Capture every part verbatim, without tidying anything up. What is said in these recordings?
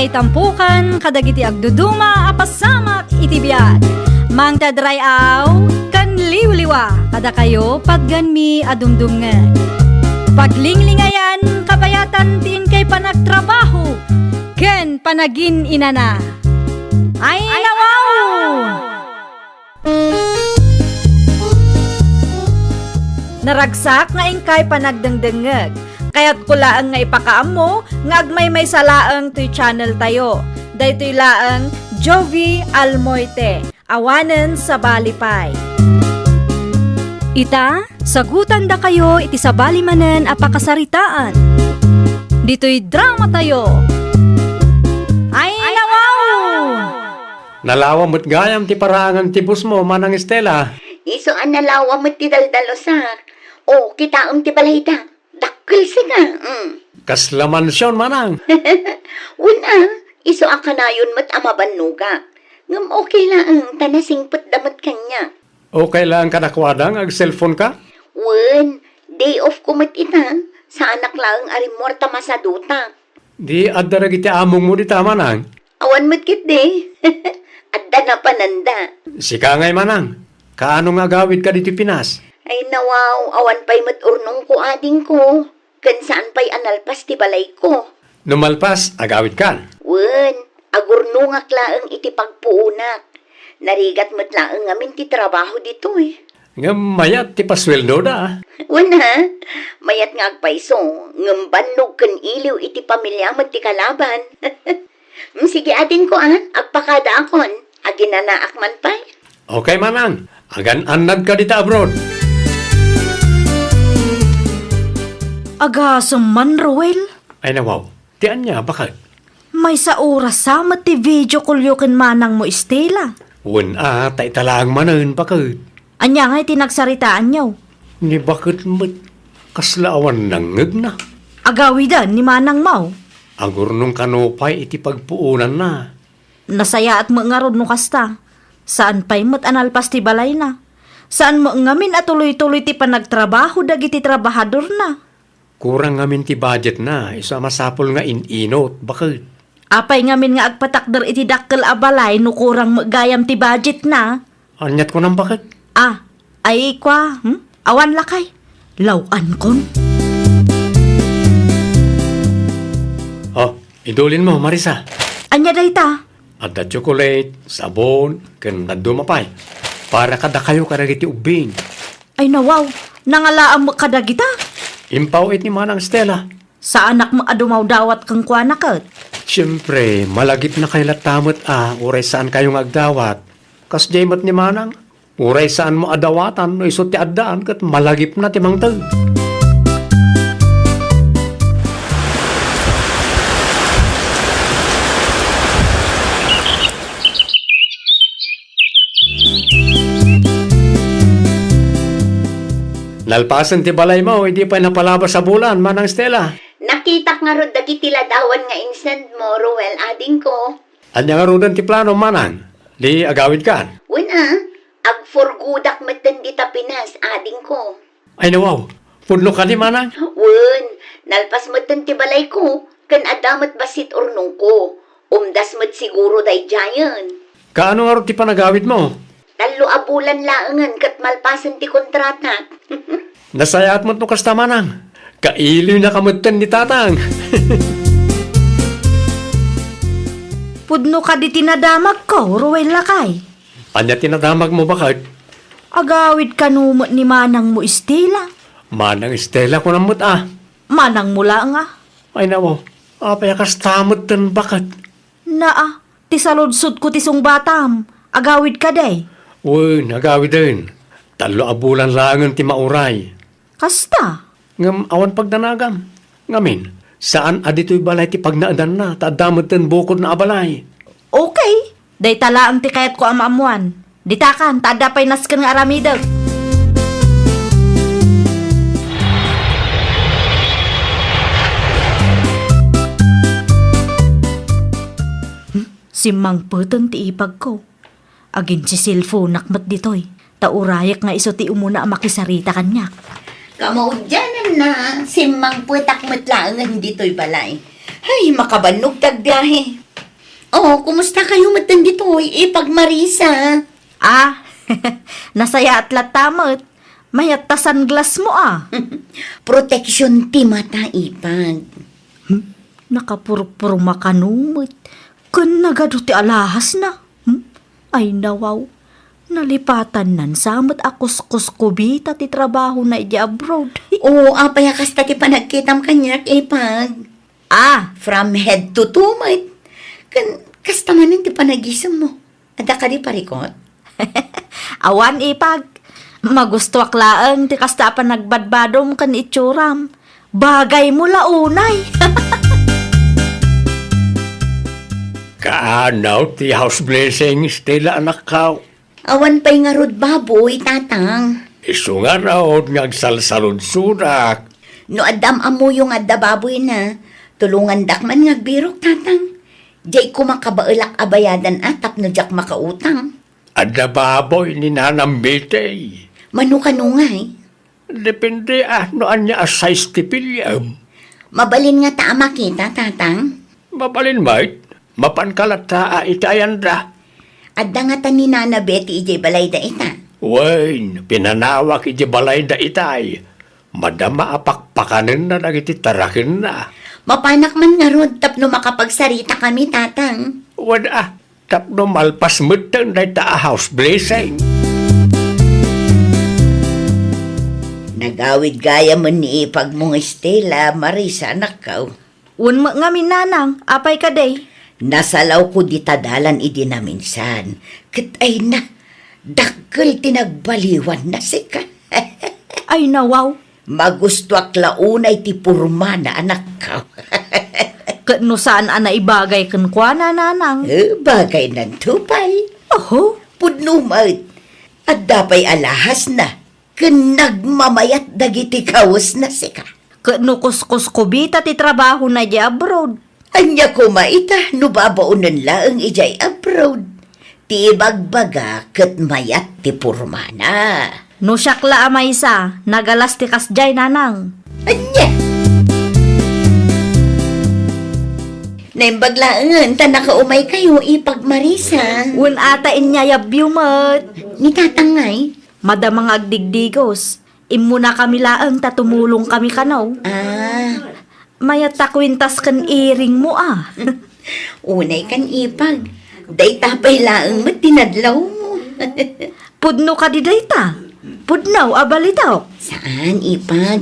Itampukan kadagiti agduduma a pasamak iti biag. Mangted ray-aw ken liwliwa kadakayo patganmi a dumdumngeg. Paglinglingayan kabayatan ti inkay panagtrabaho ken panagin-inana. Ay, nawaw! Naragsak nga inkay panagdengdengngeg. Kayatko laeng nga ipakaammo nga agmaymaysa laeng toy channel tayo. Daytoy laeng Jovie Almoite, awanen sabali pay. Ita, sagutandakayo iti sabali manen a pakasaritaan. Ditoy drama tayo. Ay, nawaw! Nalawa met gayam ti paraangan ti boss mo, Manang Estela. Isu a nalawa met ti daldalusak. O, kitaem ti balayda. Dakkel sika. Mm. Kasla mansion, Manang. Wen a, isu a kanayon met a mabannogak. Ngem okay laeng, ta nasingpetda met kaniak. Okay laeng kadakuada nga ag-cellphone ka? Wen, day off ko met ita. Saanak laeng a rimmuar ta masadutak. Di adda dagiti amongmo dita, Manang? Awan met ketdi. Adda napananda. Sika ngay, Manang, kaano nga agawidka ditoy Pinas? Ay, nawaw, awan pay met urnongko, adingko. Ken saan pay a nalpas ti balayko. No malpas, agawidkan? Wen, agurnongak laeng iti pagpuonak. Narigat met laeng ngamin ti trabaho ditoy. Ngem mayat ti pasueldoda, a? Wen a, mayat nga agpayso, ngem bannog ken iliw iti pamilya met ti kalaban. Mm, sige, adingko, a, agpakadaakon. Aginanaak man pay. Okay, Manang. Agan-annadka dita abroad. Agasem man, Roel. Ay, nawaw. Ti ania, baket? Maysa oras sa met ti video call-yo ken manangmo, Estela. Wen a, ta ita laeng manen, baket. Ania ngay ti nagsaritaanyo? Ni baket met, kasla awan nangngegna. Agawiden ni manangmo? Agurnong kano pay iti pagpuonanna. Nasayaat met ngarud no kasta. Saan pay met a nalpas ti balayna. Saan met ngamin a tuloy-tuloy ti panagtrabaho dagiti trabahadorna. Kurang ngamin ti budgetna, isu a masapul nga in-inut, baket. Apay ngamin nga agpatakder iti dakkel a balay no kurang met gayam ti budgetna? Aniat kunam, baket? Ah, ay, kua, hmm? Awan lakay. Law-ankon. Oh, idulinmo, Marisa. Ania dayta? Adda chocolate, sabon, ken dadduma pay. Para kadakayo kadagiti ubbing. Ay, nawaw, nangalaam met kadagita? Impaw iti manang Stella. Saanak met a dumawdawat kenkuana ket? Siempre, malagipnakayo latta met a uray saankayo nga agdawat. Kasdiay met ni manang, uray saanmo a dawatan no isu ti addaan ket malagipna ti mangted. Nalpasen ti balaymo, idi pay napalabas a bulan, manang Stella. Nakitak ngarud dagiti ladawan nga insend mo, Ruel, adingko. Ania ngaruden ti plano, manang? Di agawidkan? Wen a, agfurgodak metten dita Pinas, adingko. Ay, nawaw. Pudno kadi, manang? Wen, nalpas metten ti balayko, ken adda met bassit urnongko. Umdas met siguro daydiayen. Kaano ngarud ti panagawidmo? Tallo a bulan laengen ket malpasen ti kontratak. Nasayaat met no kasta, manang. Kailiwnaka metten ni tatang. Pudno kadi ti nadamagko, Ruel lakay. Ania ti nadamagmo, baket? Agawid kano met ni manangmo Estela. Manang Estela, kunam met a. Manangmo laeng a. Ay, nawaw. Apay a kasta metten, baket? Naa, ti saludsodko ti sungbatam. Agawid kadi? Wen, agawiden. Tallo a bulan laengen ti mauray. Kasta? Ngem awan pagdanagam. Ngamin, saan a ditoy balay ti pagnaedanna, ta adda metten bukodna a balay. Okay. Dayta laeng ti kayatko a maammuan. Ditakan, ta adda pay nasken nga aramidek. Hmm? Simmangpeten ti ipagko. Aginsiselfonak met ditoy, ta urayek nga isu ti umuna a makisarita kaniak. Kamaudiananna, simmangpetak met laengen ditoy balay. Hay, makabannog ti agbiahe. Oh, kumusta kayo met ditoy, Ipag Marisa? Ah, nasayaat latta met. Mayat ta sunglass mo, ah. Protection ti mata, Ipag. Hmm? Nakapurpurma kano met. Ken nagadu ti alahasna. Hmm? Ay, nawaw. Nalipatanna sa met a kuskuskubita ti trabahona idiay abroad. Oo, apay a kasta ti panagkitam kaniak, Ipag? Ah, from head to toe met. Ken kasta manen ti panagisemmo. Adda kadi parikut? Awan, Ipag. Magustuak laeng ti kasta a panagbadbadom ken itsuram. Bagaymo la unay. Kaano ti house blessing, Stella, anakko? Awan pay ngarud baboy, Tatang. Isu ngarud nga agsalsaludsodak. No adda am-ammoyo nga adda baboyna, tulongandak man nga agbirok, Tatang. Diay koma kabaelak a bayadan a tapno diak makautang. Adda baboy ni Nanang Betty. Mano kano ngay? Depende a no ania a size ti piliem. Mabalin ngata a makita, Tatang? Mabalin met. Mapanka latta a iti ayanda. Adda ngata ni Nana Betty idiay balayda ita? Wen, pinanawak idiay balayda itay. Madama a pakpakanenna dagiti tarakenna. Mapanak man ngarud tapno makapagsaritakami, Tatang. Wen a, tapno malpas metten dayta a house blessing. Nagawid gayamen ni Ipagmo nga Stella, Marisa, anakko. Wen met ngamin, Nanang, apay kadi? Nasalawko dita dalan idi naminsan. Ket ay na, dakkel ti nagbaliwanna sika. Ay, nawaw. Magustuak la unay ti purmana, anakko. Ket no saan a naibagay kenkuana, Nanang? Eh, bagaynanto pay. Oho. Pudno met. Adda pay alahasna. Ken nagmamayat dagiti kawesna sika. Ket no kuskuskubita ti trabahona idiay abroad? Ania koma ita no babaonen laeng idiay abroad? Ti ibagbaga ket mayat ti purmana. No siak la a maysa, nagalas ti kasdiay, Nanang. Ania? Naimbag laengen ta nakaumay kayo, Ipag Marisa. Wen a ta inyayabyo met. Ni Tatang ngay? Madama nga agdigdigos. Immunakami laeng ta tumulongkami kano. Ah. Mayat ta kuentas ken iringmo, a. Unay kan, Ipag. Dayta pay laeng met ti nadlawmo. Pudno kadi dayta? Pudno a balitok? Saan, Ipag.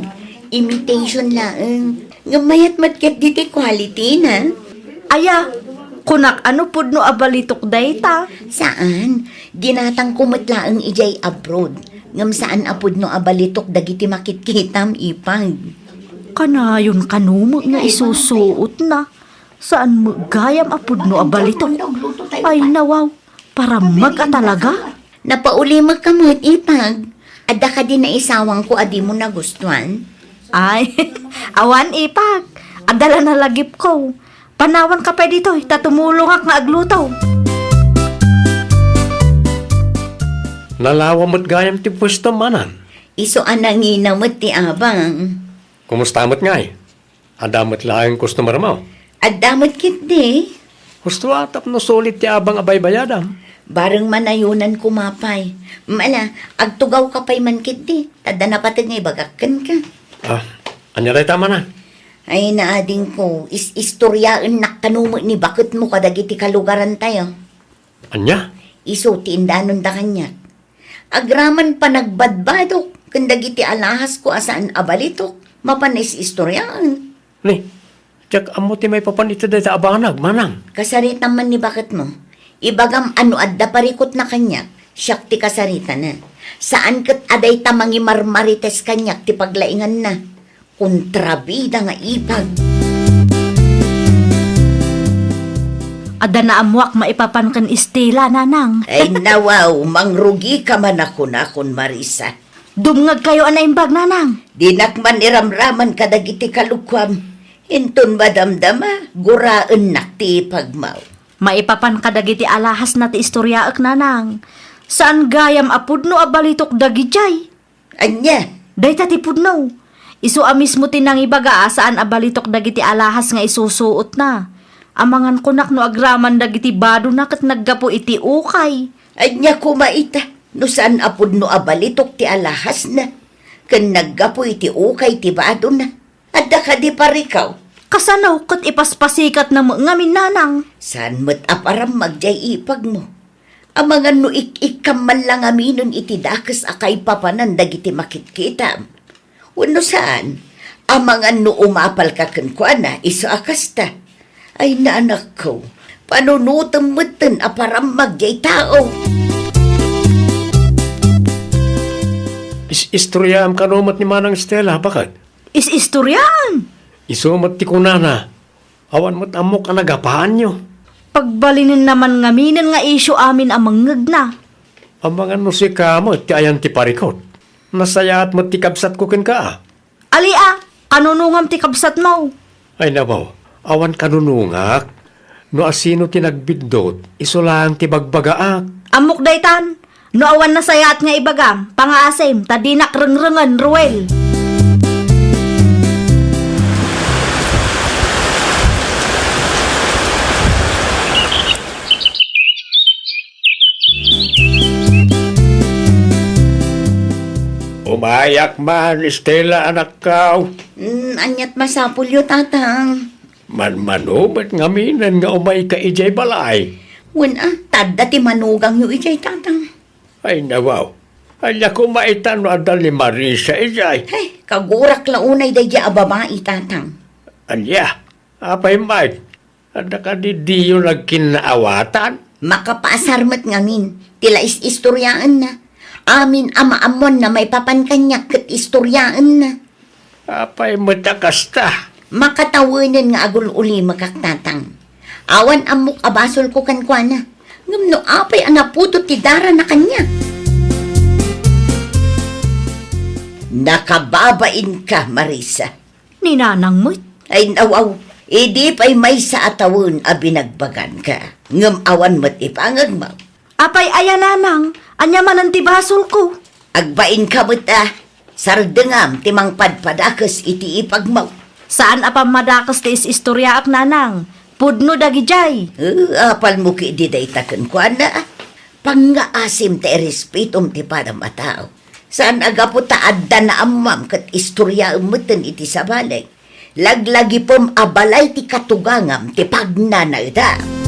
Imitation laeng. Ngem mayat met ketdi ti quality na. Aya, kunak a no pudno a balitok dayta? Saan. Ginatangko met laeng idiay abroad. Ngem saan a pudno a balitok dagiti makitkitam, Ipag. Kanayon kano met nga isusuotna. Saan met gayam a pudno a balitok? Ay, nawaw. Parammeg a talaga? Napaulimekka met, Ipag. Adda kadi naisawangko a dimo nagustuan? Ay, awan, Ipag. Adda la nalagipko. Panawanka pay ditoy, ta tumulongak nga agluto. Nalawa met gayam ti puesto, Manang. Isu a nangina met ti abang. Kumusta met ngay? Adda met laeng customer mo? Adda met ketdi. Husto a tapno sulit ti abang a baybayadam. Bareng manayonan koma pay. Mala, agtugawka pay man ketdi. Ta adda napateg nga ibagak kenka. Ah, ania dayta, Manang? Ay, naadingko, is-istoriaennak kano met ni baketmo kadagiti kalugarantayo. Ania? Isu ti indanonda kaniak. Agraman panagbadbadok ken dagiti alahasko a saan a balitok, mapan is-istoriaen. Ni, diak ammo ti maipapan iti dayta a banag, Manang. Kasaritam man ni baketmo. Ibagam a no adda parikutna kaniak, siak ti kasaritana. Saan ket a dayta mangimarmarites kaniak ti paglainganna. Kontrabida nga ipag. Adda naammoak maipapan ken Estela, Nanang. Ay, nawaw, mangrugika man a kunakon, Marisa. Dumngegkayo a naimbag, Nanang. Dinak man iramraman kadagiti kalukuam. Inton madamdama, guraennak ti ipagmo. Maipapan kadagiti alahasna ti istoriaek, Nanang. Saan gayam a pudno a balitok dagidiay. Ania? Dayta ti pudno. Isu a mismo ti nangibaga a saan a balitok dagiti alahas nga isusuotna. Amangan kunak no agraman dagiti badona ket naggapu iti ukay. Ania koma ita, no saan a pudno a balitok ti alahasna, ken naggapu iti ukay ti badona. Adda kadi parikaw? Kasano ket ipaspasikatna met ngamin, nanang? Saan met a parammag jay ipagmo? Amangan no ik-ikkam man la ngaminen iti dakes a kaipapanan dagiti makitkitam. Wenno saan, amangan no umapalka kenkuana, isu a kasta. Ay, nanakko, panunotem metten a parammag jay tao. Is-istoryaam kano met ni Manang Estela, baket? Is-istoryaam? Isu met ti kunana, awan met ammok a nagapaanyo. Pagbalinenna man ngaminen nga isyu amin a mangngegna. Amangan no sika met ti ayan ti parikut. Nasayaat met ti kabsatko kenka. Ali a, kanunongam ti kabsatmo? Ay, nabaw, awan kanunongak. No asino ti nagbiddut, isu laeng ti bagbagaak. Ammok daytan. No awan nasayaat nga ibagam, pangaasim, ta dinak rengrengen, Ruel. Umayak man, Estela, anakkaw. Mm, aniat masapulyo, tatang? Manmano met ngaminen nga umayka idiay balay. Wen a, ta adda ti manugangyo idiay, tatang. Ay, nawaw. Ania koma ita no adda ni Marisa idiay? Ay, kagurak la unay daydiay a babai, tatang. Ania? Apay met? Adda kadi diyo nagkinnaawatan? Makapaasar met ngamin ti la is-istoryaenna. Amin a maammoanna maipapan kaniak ket istoryaenna. Apay met a kasta? Makatawenen nga agul-ulimekak, tatang. Awan ammok a basolko kenkuana. Ngem no apay a naputot ti darana kaniak? Nakababainka, Marisa. Ni nanang met? Ay, nawaw, idi pay maysa a tawen a binagbaganka, ngem awan met ipangegmo. Apay aya, nanang? Ania manen ti basolko? Agbainka met a, sardengam ti mangpadpadakes iti ipagmo. Saan a pammadakes ti is-istoriaak, nanang. Pudno dagidiay. Eh, apalmo ketdi dayta kenkuana. Pangngaasim ta irespetom ti padam a tao. Saan a gapu ta adda naammam ket istoriaem metten iti sabali. Laglagipem a balay ti katugangam ti pagnanaedam.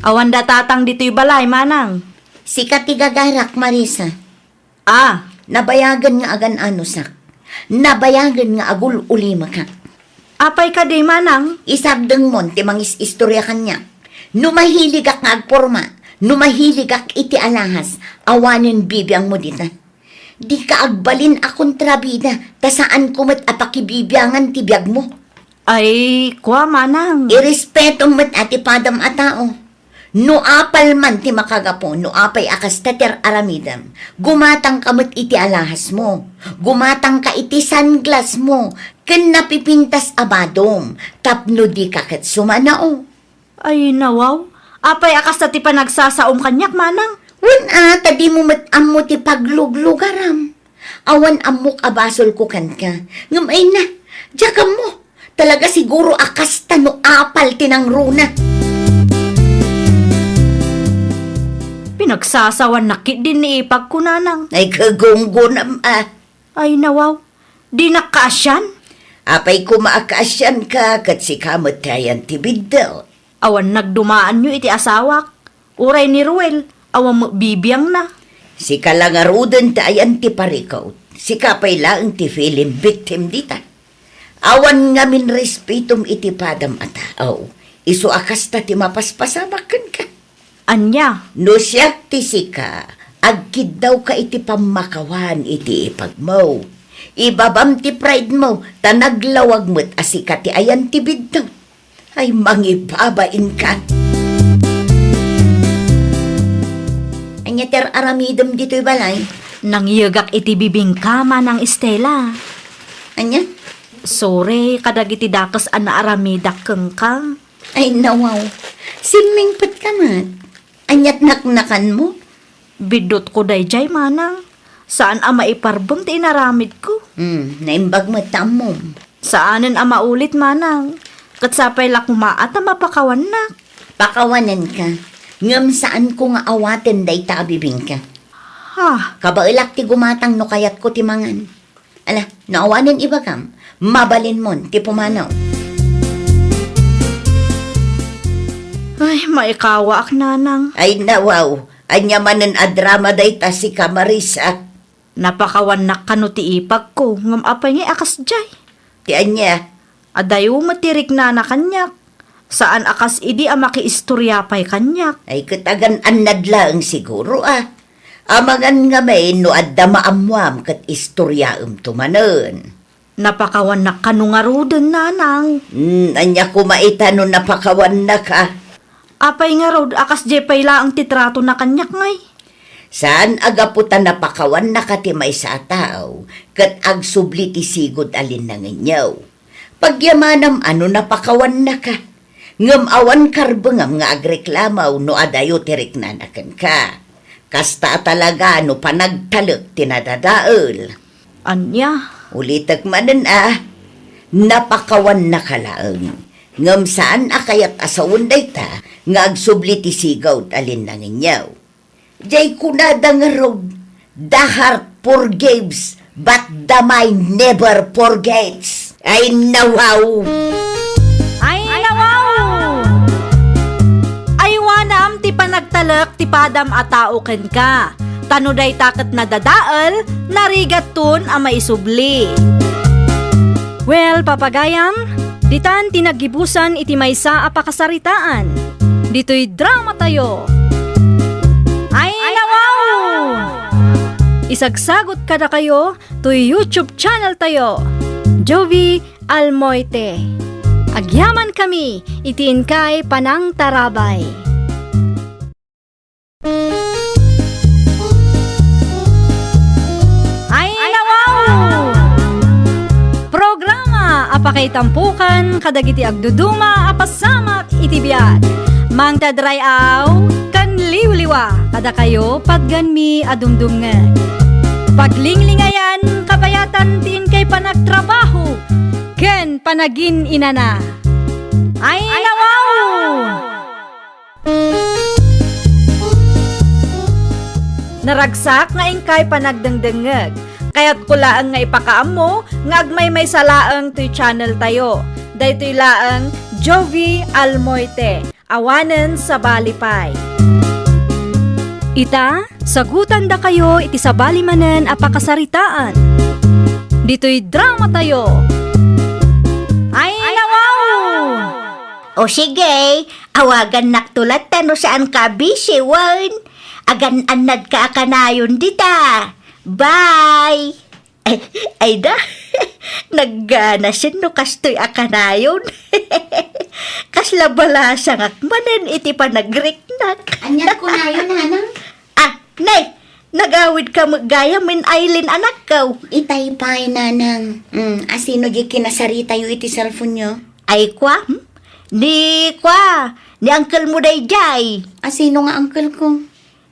Awanda tatang ditoy balay, manang. Sika ti gagarak, Marisa. Ah. Nabayagen nga agan-anusak. Nabayagen nga agul-ulimekak. Apay kadi, manang? Isardengmon ti mangis-istoria kaniak. No mahiligak nga agporma, no mahiligak iti alahas, awanen bibiangmo dita. Dika agbalin a kontrabida, ta saanko met a pakibibiangan ti biagmo. Ay, kua, manang. Irespetom met a ti padam a tao. No apal man ti makagapu, no apay a kasta ti ar-aramidem, gumatangka met iti alahasmo, gumatangka iti sunglassmo, ken napipintas a badom, tapno dika ket sumanao. Ay, nawaw. Apay a kasta ti panagsasaom kaniak, manang? Wen a, ta dimo met ammo ti pagluglugaram. Awan ammok a basolko kenka. Ngem ay na, diak ammo. Talaga siguro a kasta no apal ti nangruna. Pinagsasawannak ketdin ni ipagko, nanang. Ay, kagunggonam a. Ay, nawaw. Dinak kaasian? Apay koma a kaasianka, ket sika met ti ayan ti biddut. Awan nagdumaanyo iti asawak. Uray ni Ruel, awan met bibiangna. Sika la ngaruden ti ayan ti parikut. Sika pay laeng ti film victim dita. Awan ngamin respetom iti padam a tao. Isu a kasta ti mapaspasamak kenka. Ania? No siak ti sika, agkiddawka iti pammakawan iti ipagmo. Ibabam ti pridemo, ta naglawag met a sika ti ayan ti biddut. Ay, mangibabainka. Ania ti ar-aramidem ditoy balay? Nangyegak iti bibingka, Manang Estela. Ania? Sorry kadagiti dakes a naaramidak kenka. Ay, nawaw. Simmingpetka met. Aniat naknakanmo? Biddutko daydiay, manang. Saan a maiparbeng ti inaramidko. Hmm, naimbag met ta ammom. Saanen a maulit, manang. Ket sapay la koma a ta mapakawannak. Pakawanenka, ngem saanko nga awaten dayta a bibingka. Ha? Kabaelak ti gumatang no kayatko ti mangan. Ala, no awanen ibagam, mabalinmon ti pumanaw. Ay, maikawaak, nanang. Ay, nawaw. Ania manen a drama dayta, sika, Marisa? Napakawannak kano ti ipagko, ngem apay ngay a kasdiay? Ti ania? Adayo met ti riknana kaniak. Saan a kas idi a makiistoria pay kaniak. Ay, ket agan-annad laeng siguro, a. Amangan ngamin no adda maammoam ket istoriaemto manen. Napakawannak kano ngaruden, nanang. Hmm, ania koma ita no napakawannaka? Apay ngarud a kasdiay pay laeng ti tratona kaniak ngay? Saan a gapu ta napakawannaka ti maysa a tao, ket agsubli ti sigud a linnangenyo. Pagyamanam a no napakawannaka, ngem awan karbengam nga agreklamaw no adayo ti riknana kenka. Kasta a talaga no panagtalek ti nadadael. Ania? Ulitek manen a, napakawannaka laeng. Ngem saan a kayat a sawen dayta nga agsubli ti sigud a linnangenyo. Jay kunada ngarud, "The heart forgives, but the mind never forgets." Ay, nawaw! Ay, nawaw! Aywanam ti panagtalek ti padam a tao kenka. Ta no dayta ket nadadael, narigatton a maisubli. Well, papagayam, ditan ti naggibusan iti maysa a pakasaritaan. Ditoy dramatayo. Ay, nawaw! Isagsagot kadakayo toy YouTube channel tayo, Jovi Almoite. Agyaman kami iti inkay panangtarabay. Ay, nawaw! Programa a pakaitampokan kadagiti agduduma a pasamak iti biag. Mangted ray-aw ken liwliwa kadakayo patgenmi a dumdumngeg. Paglinglingayan, kabayatan ti inkay panagtrabaho ken panagin-inana. Ay, nawaw! Naragsak nga inkay panagdengdengngeg. Kayatko laeng nga ipakaammo nga agmaymaysa laeng toy channel tayo. Daytoy laeng Jovi Almoite, awanen sabali pay. Ita, sagutandakayo iti sabali manen a pakasaritaan. Ditoy dramatayo. Ay, nawaw! O sige, awagannakto latta no saanka a busy wen. Agan-annadka a kanayon dita. Bye! Ay, ay da, nagganasen no kastoy a kanayon. Kasla balasangak manen iti panagriknak. Aniat kunayon, nanang? Ah, nay, nagawidka met gayam ken Aileen, anakko. Itay pay, nanang. Mm, asino di kinasaritayo iti cellphone-yo? Ay, kwa? Hmm? Ni, kwa, ni uncle mo daydiay. Asino nga uncle ko?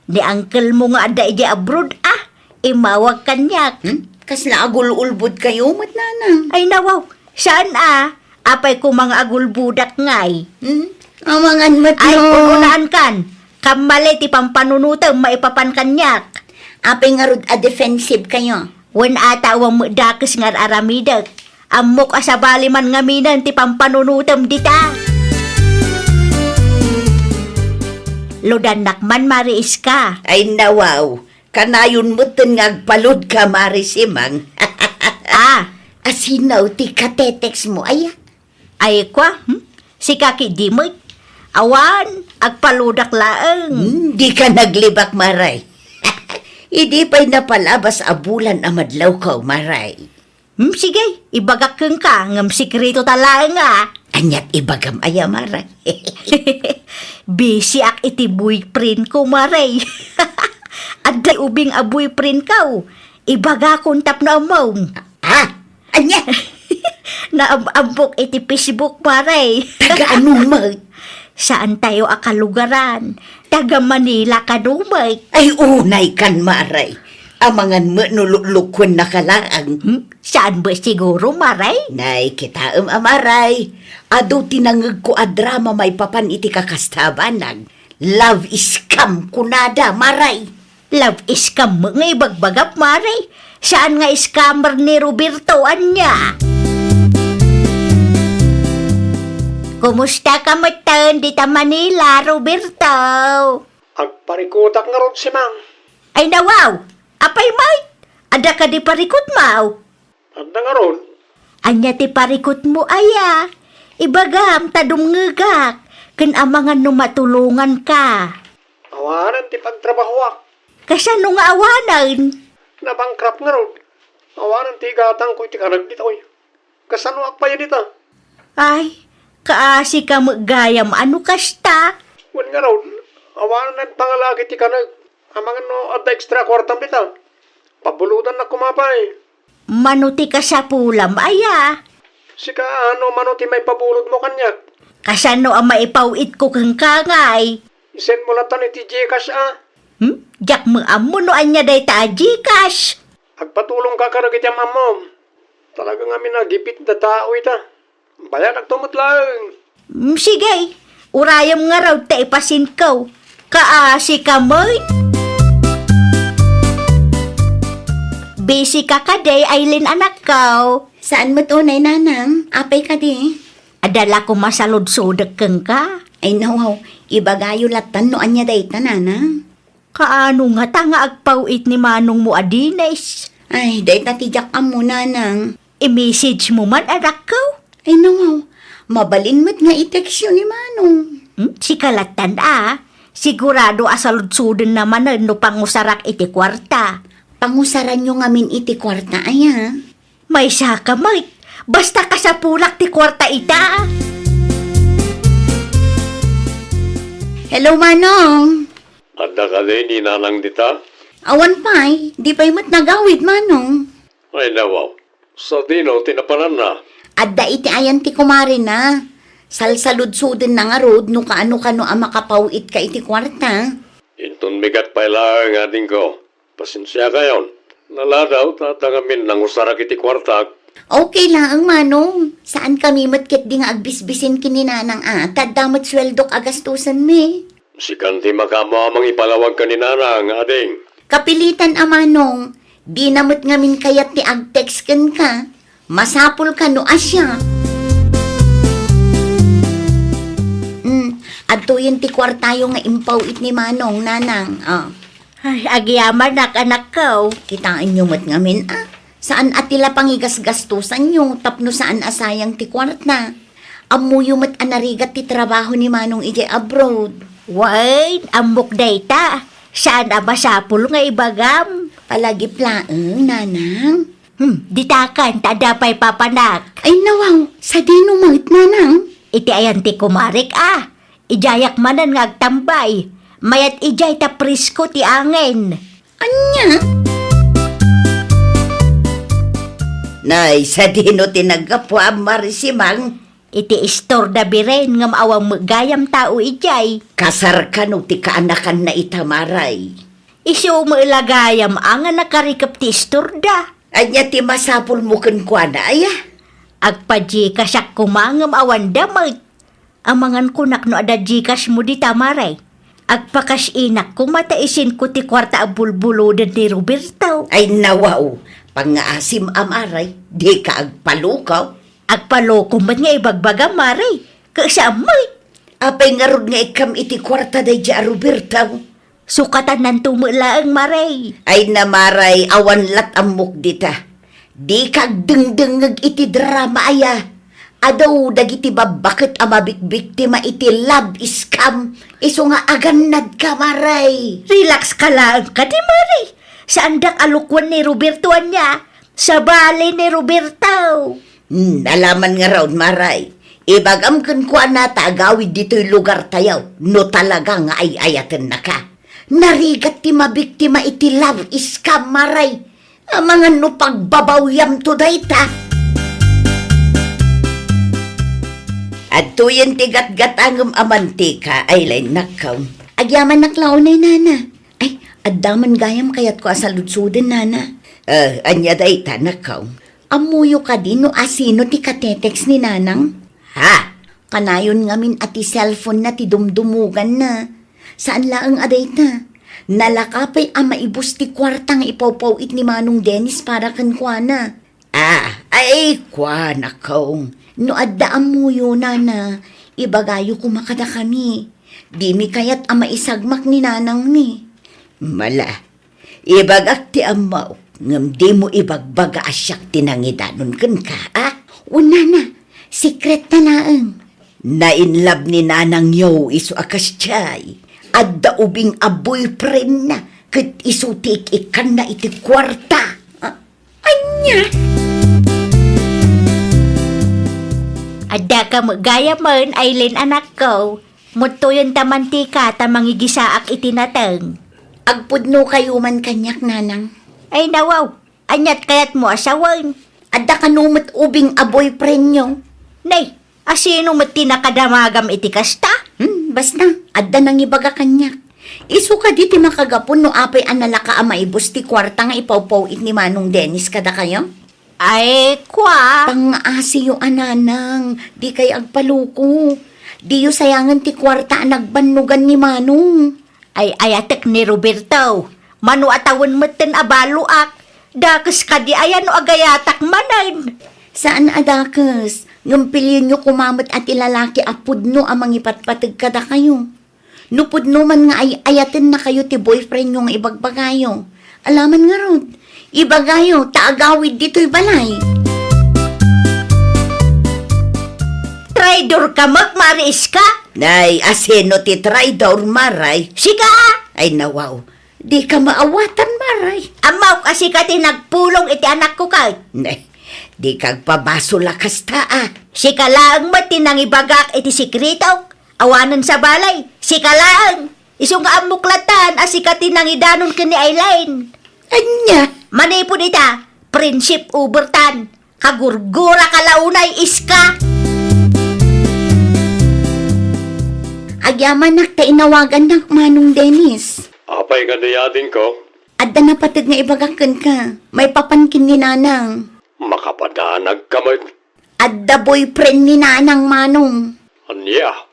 Ni uncle mo nga adda idiay abroad, ah. Immawag kaniak. Hmm? Kasla agul-ulbodkayo met, nanang? Ay, nawaw. Saan, ah? Apay koma nga agulbodak ngay? Hmm? Amangan met. Ay, no, un-unaankan. Kammali ti pampanunotem maipapan kaniak. Apay ngarud a defensive kayo? Wen ata, awan met dakes nga ar-aramidek. Ammok a sabali man ngaminen ti pampanunotem dita. Ludannak man, Mari Iska. Ay, nawaw. Kanayon metten nga agpaludka, Mari Simang. Ah. Asino ti katetext mo, aya? Ay, kwa, hmm? Sika ketdi met. Awan, agpaludak laeng. Hmm, dika naglibak, Maray. Idi pay napalabas a bulan a madlawko, Maray. Hmm, sige, ibagak kenka, ngem sekreto ta laeng, ah. Aniat ibagam aya, Maray? Busy ak iti boyfriend ko, Maray. Adda ubing a boyfriend ko. Ibagakon tapno ammom. Ah, ania? Naam-ammok iti Facebook, Maray. Taga ano met? Saantayo a kalugaran. Taga Manila kano met. Ay, unaykan, Maray. Amangan met no luklukkuennaka laeng. Hmm? Saan met siguro, Maray? Nay, kitaem a Maray. Adu ti nangngegko a drama maipapan iti kakasta a banag. Love scam kunada, Maray. Love scam met nga ibagbagam, Maray. Saan nga scammer ni Roberto, ania? Kumusta ka metten dita Manila, Roberto? Agparikutak ngarud, Simang. Ay, nawaw! Apay met? Adda kadi parikutmo? Adda ngarud. Ania ti parikutmo aya? Ibagam ta dumngegak, ken amangan no matulonganka. Awanen ti pagtrabahoak. Kasano nga awanen? Nabankrupt ngarud. Awanen ti igatangko iti kaneg ditoy. Kasano agpayo dita? Ay, kaasi ka met gayam a no kasta. Wen ngarud, awanen pangalagi ti kaneg. Amangan no adda extra kuartam dita. Pabulodannak koma pay. Mano ti kasapulam aya? Sika, ano mano ti maipabulodmo kaniak? Kasano a maipaw-itko kenka ngay? Isendmo latan iti Gcash a. Hmm? Diak met ammo no ania dayta a Gcash. Agpatulongka kadagiti am-ammom. Talaga ngamin a gipit da tao ita. Bayanakto met laeng. Mm, sige. Urayem ngarud ta ipasendko. Kaasi ka met. Busy ka kadi, Aileen, anakko? Saan met unay, nanang. Apay kadi? Adda la koma saludsodek kenka. Ay, nawaw. Ibagayo latan no ania dayta, nanang. Kaano ngata nga agpaw-it ni manongmo a Dennis? Ay, dayta ti diak ammo, nanang. I-message mo man, anakko? Ay, nawaw. Mabalin met nga i-textyo ni manong. Hmm? Sika latan a. Sigurado a saludsodenna manen no pangusarak iti kuarta. Pangusaranyo ngamin iti kuarta, aya? Maysa ka met. Basta kasapulak ti kuarta ita. Hello, manong. Adda kadi ni nanang dita? Awan pay, di pay met nagawid, manong. Ay, nawaw. Sadino ti napananna? Adda iti ayan ti kumarena. Salsaludsodenna ngarud no kaano-kano a makapaw-itka iti kuarta. Inton bigat pay laeng, adingko. Pasensiakayon. Naladaw ta adda ngamin nangusarak iti kuartak. Okay laeng, manong. Saankami met ketdi nga agbisbisin ken ni nanang a, ta adda met sueldok a gastusenmi. Sikan ti makaammo a mangipalawag ken ni nanang, ading. Kapilitan a, manong. Dina met ngamin kayat ti ag-text kenka. Masapul kano a siak? Hmm, adtoyen ti kuartayo nga impaw-it ni manong, nanang. Ah. Ay, agyamanak, anakko. Kitaenyo met ngamin, a. Saan a ti la pangigasgastosanyo tapno saan a sayang ti kuarta. Ammoyo met a narigat ti trabaho ni manong idiay abroad. Wen, ammok dayta. Saan a masapul nga ibagam. Palagip laeng, nanang. Hmm, ditakan, ta adda pay papanak. Ay, nawaw, sadino met, nanang? Iti ayan ti kumarik, a. Idiayak manen nga agtambay. Mayat idiay ta presko ti angin. Ania? Nay, sadino ti naggapuam, Marisimang? Iti istorda biren ngem awan met gayam tao idiay. Kasar kano ti kaanakanna ita, Maray? Isu met la gayam a nga nakarikep ti istorda. Ania ti masapulmo kenkuana, aya? Agpa-Gcashak koma ngem awan da met. Amangan kunak no adda Gcash mo dita, Maray. Agpa-cash inak koma ta isendko ti kuarta a bulbuloden ni Roberto. Ay, nawaw. Pangngaasim a, Maray. Dika agpaloko. Agpaloko met nga ibagbaga, Maray. Kasaam met. Apay ngarud nga ikkam iti kuarta daydi a Roberto? Sukatannanto met laeng, Maray. Ay na, Maray, awan lat ammok dita. Dika agdengdengngeg iti drama aya. Adu dagiti babbaket a mabikbiktima iti love scam. Isu nga agannadka, Maray. Relax ka laeng kadi, Maray. Saandak a lukwan ni Roberto ania. Sabali ni Roberto. Hmm, alaman ngarud, Maray. Ibagam kenkuana ta agawid ditoy lugartayo no talaga nga ay-ayatennaka. Narigat ti mabiktima iti love scam, Maray. Amangan no pagbabawyamto dayta. Adtoyen ti gatgatangem a mantika, Aileen, nakkaw. Agyamanak la unay, nana. Ay, Adda man gayam kayatko a saludsoden, nana. Ah, ania dayta, nakaw? Ammoyo kadi no asino ti katetext ni nanang? Ha? Kanayon ngamin a ti cellphone na ti dumdumugan na. Saan laeng a dayta. Nalaka pay a maibus ti kuarta nga ipawpaw-it ni Manong Dennis para kenkuana. Ah, ay, kuanakong. No adda ammoyo, nana, ibagayo koma kadakami. Dimi kayat a maisagmak ni nanangmi. Mala, ibagak ti ammok, ngem dimo ibagbaga a siak ti nangidanon kenka, a? Wen, nana, sekret ta laeng. Nainlove ni nanangyo isu a kasdiay. Adda ubing a boyfriend na, ket isu ti ik-ikkanna iti kuarta. Ah, ania? Adda ka met gayamen, Aileen, anakko. Muttoyen ta mantika ta mangigisaak iti nateng. Agpudno kayo man kaniak, nanang. Ay, nawaw. Aniat kayatmo a sawen? Adda kano met ubing a boyfriendyo? Nay, asino met ti nakadamagam iti kasta? Hmm, basta, adda nangibaga kaniak. Isu kadi ti makagapu no apay a nalaka a maibus ti kuarta nga ipawpaw-it ni Manong Dennis kadakayo? Ay, kua. Pangngaasiyo a nanang, dikay agpaluko. Diyo sayangen ti kuarta a nagbannogan ni Manong. Ay-ayatek ni Roberto. Mano a tawen metten a baloak. Dakes kadi aya no agayatak manen? Saan a dakes. Ngem pilienyo koma met a ti lalaki a pudno a mangipatpateg kadakayo. No pudno man nga ay-ayatennakayo ti boyfriendyo nga ibagbagayo, alaman ngarud, ibagayo ta agawid ditoy balay. Traidor ka met, Mari Iska! Nay, asino ti traidor, Maray? Sika! Ay, nawaw. Dika maawatan, Maray. Ammok a sika ti nagpulong iti anakko, kay. Nay, dika agpabasol a kasta, a. Sika laeng met ti nangibagak iti sekretok. Awanen sa balay, sika laeng. Isu nga ammok lattan a sika ti nangidanon ken ni Aileen. Ania? Manipud ita, friendship over tan. Kagurgura ka la unay, Iska. Agyamanak ta inawagannak, Manong Dennis. Apay kadi, adingko? Adda napateg nga ibagak kenka. Maipapan ken ni Nanang. Makapadanag ka met. Adda boyfriend ni Nanang, Manong. Ania?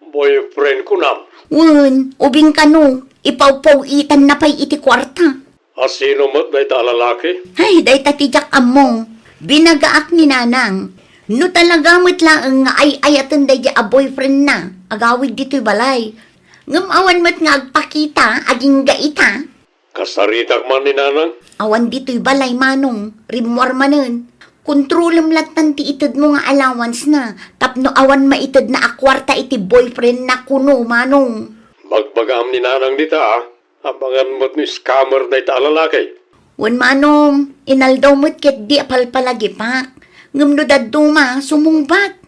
Boyfriend kunam? Wen, ubing kano, ipawpaw-itanna pay iti kuarta. Asino met dayta a lalaki? Ay, dayta ti diak ammo. Binagaak ni Nanang. No talaga met laeng nga ay-ayaten daydi a boyfriendna, agawid ditoy balay. Ngem awan met nga agpakita, agingga ita. Kasaritak man ni Nanang? Awan ditoy balay, Manong. Rimmuar manen. Kontrolem lattan ti itedmo nga allowance na, tapno awan maitedna a kuarta iti boyfriend na kuno, Manong. Bagbagaam ni Nanang dita, a. Abangan met no scammer dayta a lalaki. Wen, Manong, inaldaw met ketdi a palpalagipak. Ngem no dadduma, sumungbat.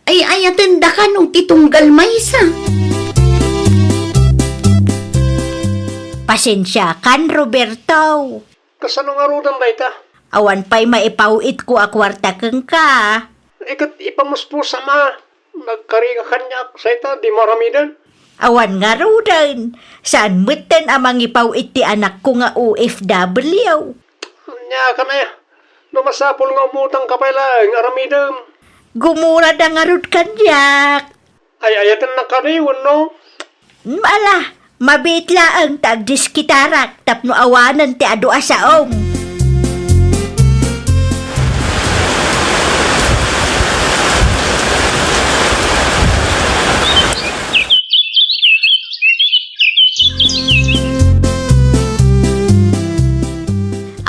Ay-ayaten da kano ti tunggal maysa. Pasensiakan, Roberto. Kasano ngaruden dayta? Awan pay maipaw-itko a kuarta kenka. Iket ipamuspusam a. Nagkari ka kaniak, sayta, dimo aramiden? Awan ngaruden. Saan metten a mangipaw-it ti anakko nga O F W. Ania ka na ya? No masapul nga umutang ka pay laeng, aramidem. Gumurada ngarud kaniak. Ay-ayatennak kadi wenno? Ala, mabiit laeng ta agdiskitarak tapno awanen ti adu a saom.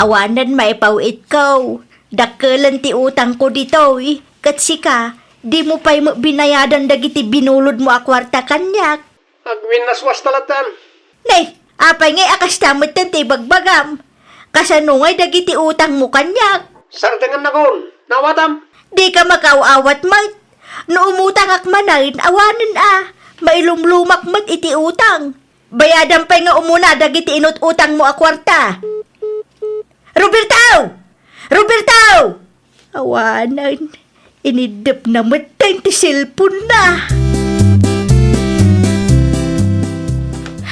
Awanen maipaw-itko. Dakkelen ti utangko ditoy, ket sika, dimo pay met binayadan dagiti binulodmo a kuarta kaniak. Agwinnaswasta lattan. Nay, apay ngay a kasta metten ti ibagbagam? Kasano ngay dagiti utangmo kaniak? Sardengannakon, naawatam. Dika makaaw-awat met. No umutangak manen, awanen a. Mailumlumak met iti utang. Bayadam pay nga umuna dagiti inut-utangmo a kuarta. Roberto! Roberto! Awanen, iniddepna metten ti cellphone-na.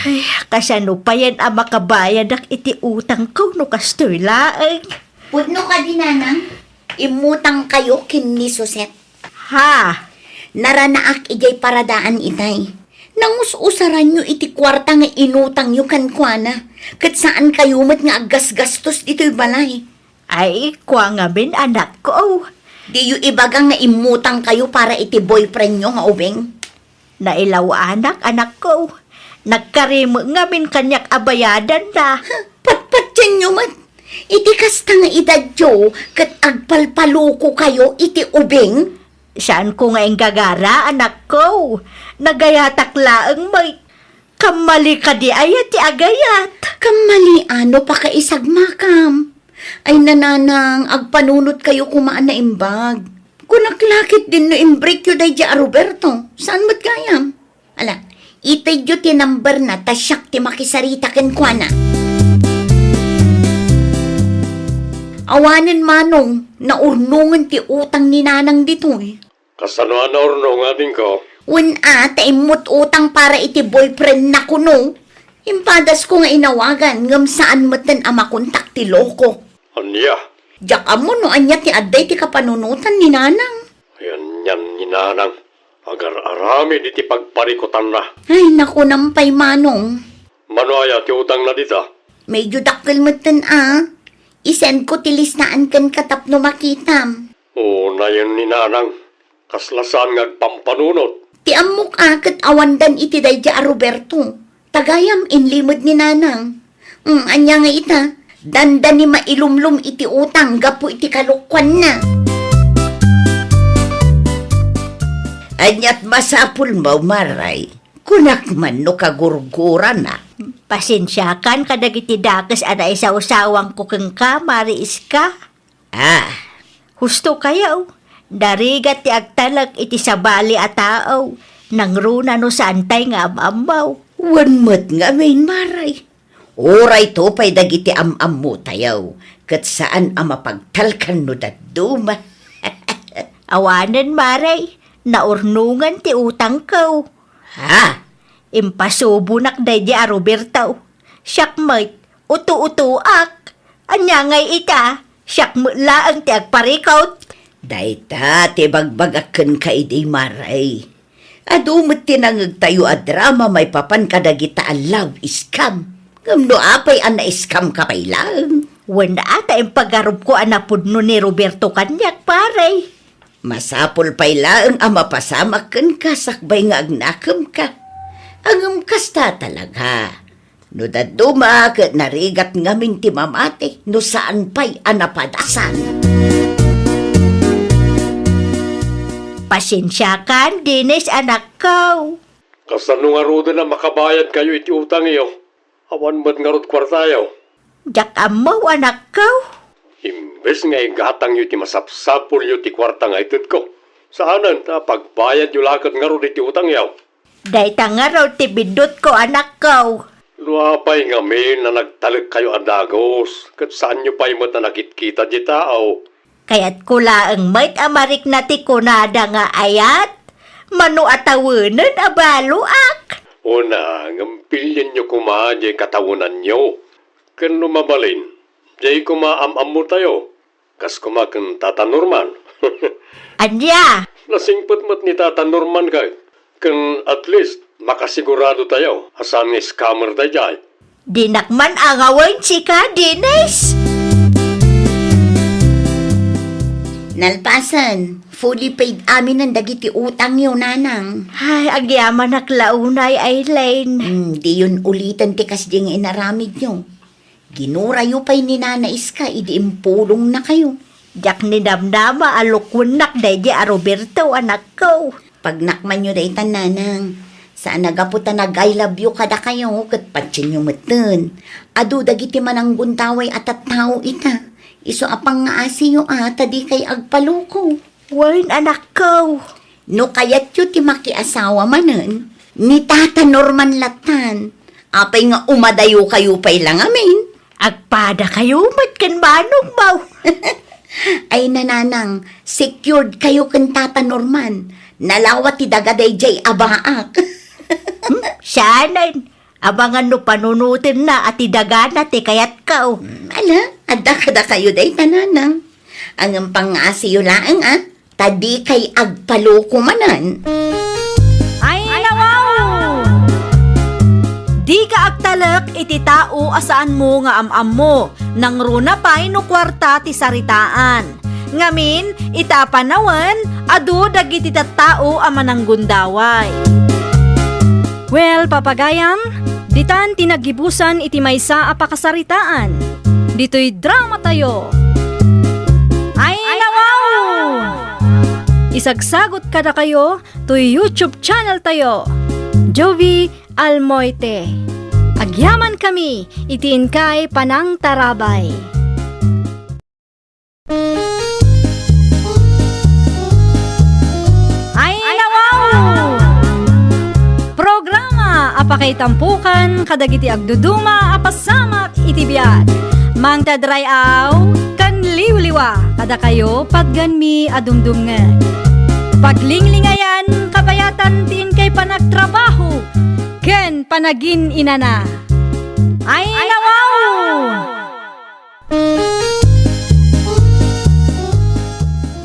Ay, kasano payen a makabayadak iti utangko no kastoy laeng? Pudno kadi, Nanang? Immutangkayo ken ni Suset. Ha? Naranaak idiay paradaan itay. Nangus-usaranyo iti kuarta nga inutangyo kenkuana, ket saankayo met nga aggasgastos ditoy balay. Ay, kua ngamin, anakko. Diyo ibaga nga immutangkayo para iti boyfriendyo nga ubing? Nailaw-anak, anakko. Nagkarime ngamin kaniak a bayadanna. Patpatienyo met. Iti kasta nga edadyo, ket agpalpalukokayo iti ubing? Saanko nga inggagara, anakko. Nagayatak laeng met. Kammali kadi aya ti agayat? Kammali a no pakaisagmakam. Ay, Nanang, agpanunotkayo koma a naimbag. Kunak la ketdin no imbreakyo daydiay a Roberto. Saan met gayam? Ala, itedyo ti numberna ta siak ti makisarita kenkuana. Awanen, Manong, naurnongen ti utang ni Nanang ditoy. Kasano a naurnong, adingko? Wen a, ta immut utang para iti boyfriendna kuno. Impadasko nga inawagan, ngem saan metten a makontak ti loko. Ania? Diak ammo no ania ti adda iti kapanunotan ni Nanang. Ay, anian ni Nanang? Agar-aramid iti pagparikutanna. Ay, nakunam pay, Manong. Mano aya ti utangna dita? Medyo dakkel metten a. Isendko ti listaan kenka tapno makitam. Unayen ni Nanang, kasla saan nga agpampanunot. Ti ammok a ket awandan iti daydiay a Roberto. Tagayam inlimed ni Nanang. Mm, ania nga ita, dandani mailumlom iti utang gapu iti kalokuanna. Aniat masapulmo, Maray? Kunak man no kagurguranak. Pasensiakan kadagiti dakes a naisawsawangko kenka, Mari Iska. Ah. Husto kayo, narigat ti agtalek iti sabali a tao, nangruna no saantay nga am-ammo. Wen met ngamin, Maray. Urayto pay dagiti am-ammotayo, ket saan a mapagtalkan no dadduma. Awanen, Maray, naurnongan ti utangko. Ha? Impasubonak daydi a Roberto. Siak met, uto-utoak. Ania ngay ita? Siak met laeng ti agparikut. Dayta ti bagbagak kenka idi, Maray. Adu met ti nangegtayo a drama maipapan kadagita a love scam. Ngem no apay a na-scam ka pay laeng? Wen a ta impagarupko a napudno ni Roberto kaniak, pare. Masapul pay laeng a mapasamak kenka sakbay nga agnakemka. Ngem kasta talaga. No dadduma ket narigat ngamin ti mamati no saan pay a napadasan. Pasensiakan, Dennis, anakko. Kasano ngaruden a makabayadkayo iti utangyo? Awan met ngarud kuartayo. Diak ammo, anakko. Imbes nga igatangyo iti masapsapulyo ti kuarta nga itedko, saanen ta pagbayadyo la ket ngarud iti utangyo. Dayta ngarud ti biddutko, anakko. No apay ngamin a nagtalekkayo a dagus, ket saanyo pay met a nakitkita ti tao? Kayatko laeng met a marikna ti kunada nga ayat, mano a tawenen a baloak. Una, ngem pilienyo koma diay katawenanyo. Ken no mabalin, diay koma am-ammotayo. Kas koma ken Tata Norman. Ania? Nasingpet met ni Tata Norman kay, ken at least, makasigurado tayo a saan nga scammer daydiay. Dinak man angawen sika, Dennis. Nalpasen, fully paid aminen dagiti utangyo, Nanang. Ay, agyamanak la unay, Aileen. Hmm, diyon uliten ti kasdi nga inaramidyo. Ginurayo pay ni Nana Iska idi impulongnakayo. Diak ninamnama a lukuennak daydi a Roberto, anakko. Pagnakmanyo dayta, Nanang. Saan a gapu ta nag-I love you kadakayo ket patienyo metten. Adu dagiti mananggundaway a tattao ita. Isu a pangngaasiyo a ta dikay agpaloko. Wen, anakko. No kayatyo ti makiasawa manen, ni Tata Norman lattan. Apay nga umadayokayo pay la ngamin? Agpadakayo met ken manongmo. Ay, Nanang, secured kayo ken Tata Norman. Nalawa ti daga daydiay a baak. Hmm? Saanen? Amangan no panunotenna a ti dagana ti kayatko. Mm, ala, adda kadakayo dayta, nanang. Ngem pangngasiyo laeng, a, ta dikay agpaloko manen. Ay, nawaw! Dika agtalek iti tao a saanmo nga am-ammo, nangruna pay no kuarta ti saritaan. Ngamin, ita a panawen, adu dagiti tattao a mananggundaway. Well, papagayam, ditan ti naggibusan iti maysa a pakasaritaan. Ditoy dramatayo. Ay, nawaw! Isagsagot kadakayo toy YouTube channel tayo, Jovie Almoite. Agyamankami iti inkay panangtarabay. Ay, nawaw! Programa a pakaitampukan kadagiti agduduma a pasamak iti biag. Mangted ray-aw ken liwliwa kadakayo patgenmi a dumdumngeg. Paglinglingayan kabayatan ti inkay panagtrabaho ken panagin-inana. Ay, nawaw!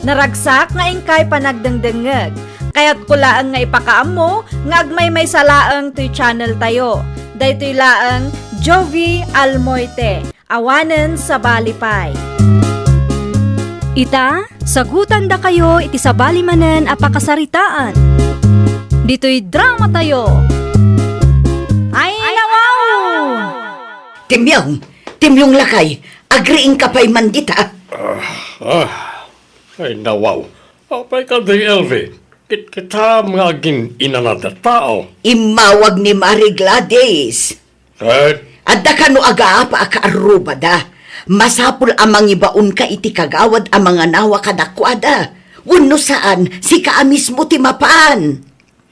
Naragsak nga inkay panagdengdengngeg. Kayatko laeng nga ipakaammo nga agmaymaysa laeng toy channel tayo. Daytoy laeng Jovie Almoite, awanen sabali pay. Ita, sagutandakayo iti sabali manen a pakasaritaan. Ditoy dramatayo. Ay, nawaw! Timyong! Timyong lakay! Agriingka pay man dita? Ah, ah. Ay, nawaw. Apay kadi, Elvie? Kitkitam nga agin-inana ti tao. Immawag ni Mari Gladys. Ket? Adda kano agaapa a kaarrubada. Masapul a mangibaonka iti kagawad a manganawa kadakuada. Wenno saan, sika a mismo ti mapan.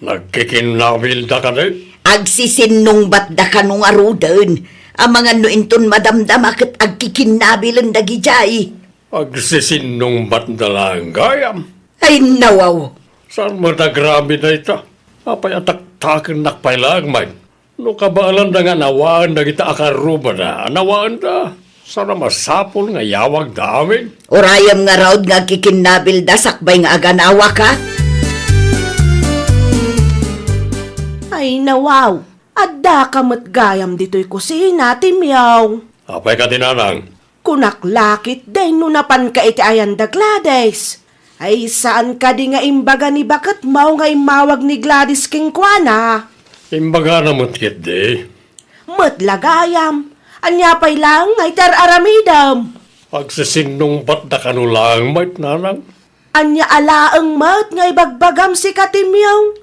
Nagkikinnabilda kadi? Agsisinnungbatda kano ngaruden. Amangan no inton madamdama ket agkikinnabilen dagidiay. Agsisinnungbatda laeng gayam. Ay, nawaw! Saan met a grabe dayta? Apay a taktakennak pay laeng met? No kabaelanda nga nawaen dagita a kaarrubada, nawaenda. Saan a masapul nga iyawagda amin? Urayem ngarud nga agkikinnabilda sakbay nga aganawaka? Ay, nawaw! Addaka met gayam ditoy kusina, Timyong. Apay kadi, nanang? Kunak la ketdi no napanka iti ayan da Gladys. Ay, saan kadi nga imbaga ni baketmo nga immawag ni Gladys kenkuana? Imbagana met ketdi. Met la gayam, ania pay laeng nga iti ar-aramidem? Agsisinnungbatda kano laeng met, nanang. Ania a laeng met nga ibagbagam sika, Timyong?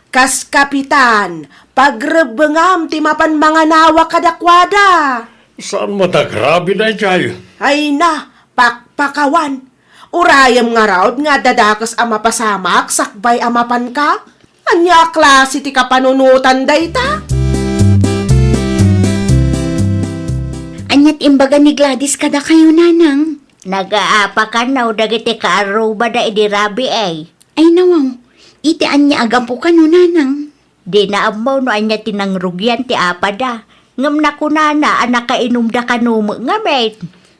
Kas kapitan, pagrebbengam ti mapan manganawa kadakuada. Saan met a grabe daydiay? Ay na, pakpakawan. Urayem ngarud nga adda dakes a mapasamak sakbay a mapanka? Ania a klase ti kapanunotan dayta? Ania ti imbaga ni Gladys kadakayo, nanang? Nagaapa kano dagiti kaarrubada idi rabii? Ay, nawaw, iti ania a gapu kano, nanang? Dina ammo no ania ti nangrugian ti apada, ngem nakunana a nakainumda kano met ngamin.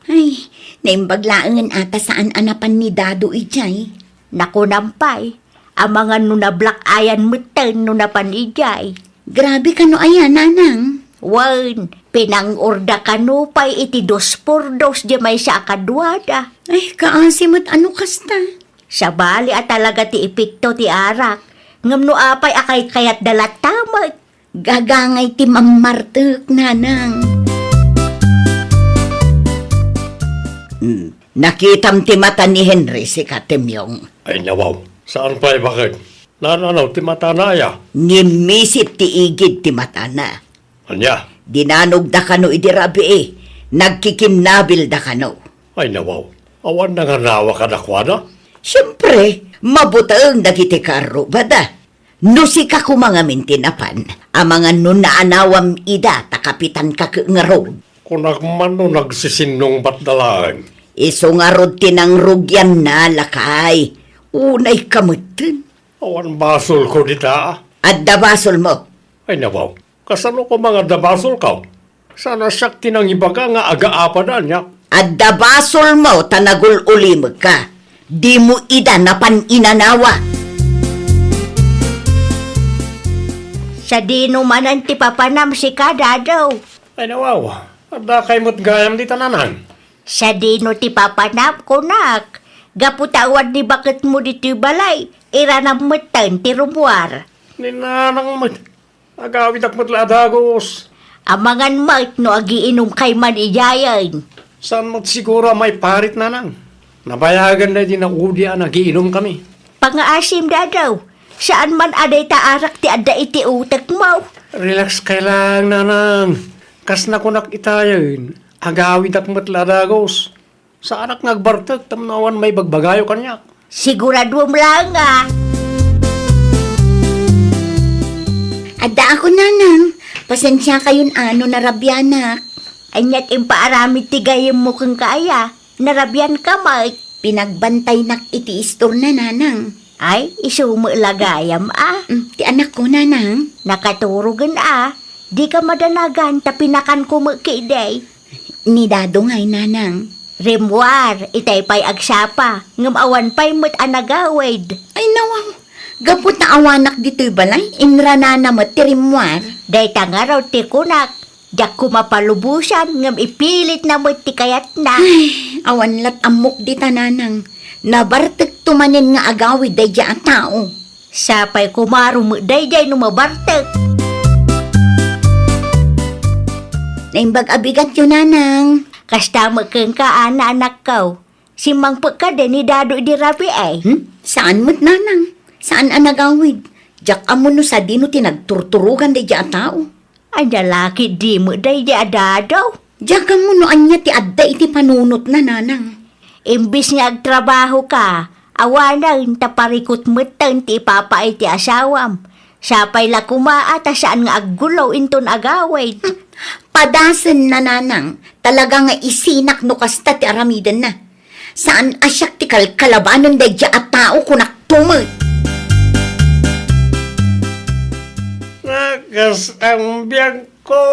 Ay, naimbag laengen a ta saan a napan ni Dado idiay. Nakunam pay, amangan no nablack-eyan metten no napan idiay. Grabe kano aya, nanang? Wen, pinang-orda kano pay iti dos por dos diay maysa a kaduada. Ay, kaasi met a no kasta. Sabali a talaga ti epekto ti arak, ngem no apay a kaykayatda latta met? Gagangay ti mammartek, nanang. Hmm. Nakitam ti mata ni Henry, sika, Timyong? Ay, nawaw. Saan pay baket? Nananaw ti matana aya? Ngimmisit ti igid ti matana. Ania? Dinanogda kano idi rabii. Nagkikinnabilda kano. Ay, nawaw. Awan nanganawa kadakuada? Siempre, mabuteng dagiti kaarrubada. No sika koma ngamin ti napan, amangan no naanawam ida ta kapitanka ket ngarud. Kunak man no nagsisinnungbatda laeng. Isu ngarud ti nangrugianna, lakay. Unayka metten. Awan basolko dita. Adda basolmo. Ay, nawaw. Kasano koma nga adda basolka? Saan a siak ti nangibaga nga agaapada aniak? Adda basolmo ta nagul-ulimekka. Dimo ida napan inanawa. Sadino manen ti papanam sika, Dado? Ay, nawaw. Adda kay met gayam dita, Nanang. Sadino ti papanam, kunak? Gapu ta awan ni baketmo ditoy balay, iranam metten ti rummuar. Ni Nanang met. Agawidak met la a dagus. Amangan met no agiinumkay man idiayen. Saan met siguro a maiparit, Nanang? Nabayagan daydi naudi a nagiinumkami. Pangaasim, Dado. Saan man a dayta arak ti adda iti utekmo. Relax kay lang, Nanang. Kas nakunak itayen, agawidak met la a dagus. Saanak nga agbartek tapno awan maibagbagayo kaniak. Siguraduem laeng a. Adda ako, Nanang. Pasensiakayon a no narabianak. Ania ti impaaramid ti gayyemmo kenka aya? Narabianka met. Pinagbantaynak iti istorna, Nanang. Ay, isu met la gayam a. Mm, ti anakko, Nanang. Nakaturogen a. Dika madanagan ta pinakanko met ketdi. Ni Dado ngay, Nanang. Rimmuar, itay pay agsapa, ngem awan pay met a nagawid. Ay, nawaw. Gapu ta awanak ditoy balay, inranana met ti rimmuar. Dayta ngarud ti kunak, diak koma palubosan, ngem ipilitna met ti kayatna. Ay, awan lat ammok dita, Nanang. Nabartekto manen nga agawid daydiay a tao. Sapay koma met daydiay no mabartek. Naimbag a bigatyo, Nanang. Kasta met kenka, Ana, anakko. Simmangpet kadi ni Dado idi rabii, eh. Hmm? Saan met, Nanang? Saan a nagawid? Diak ammo no sadino ti nagturturogan daydiay a tao. Ania la ketdi met daydiay a Dado? Diak ammo no ania ti adda iti panunotna, Nanang. Imbes nga agtrabahoka, awanen ta parikut metten ti ipapaay ti asawam. Sapay la koma a ta saan nga aggulo inton agawid. Padasenna, Nanang. Talaga nga isinak no kasta ti aramidenna. Saan a siak ti kalkalabanen daydiay a tao, kunakto met. Nakas ang biag ko,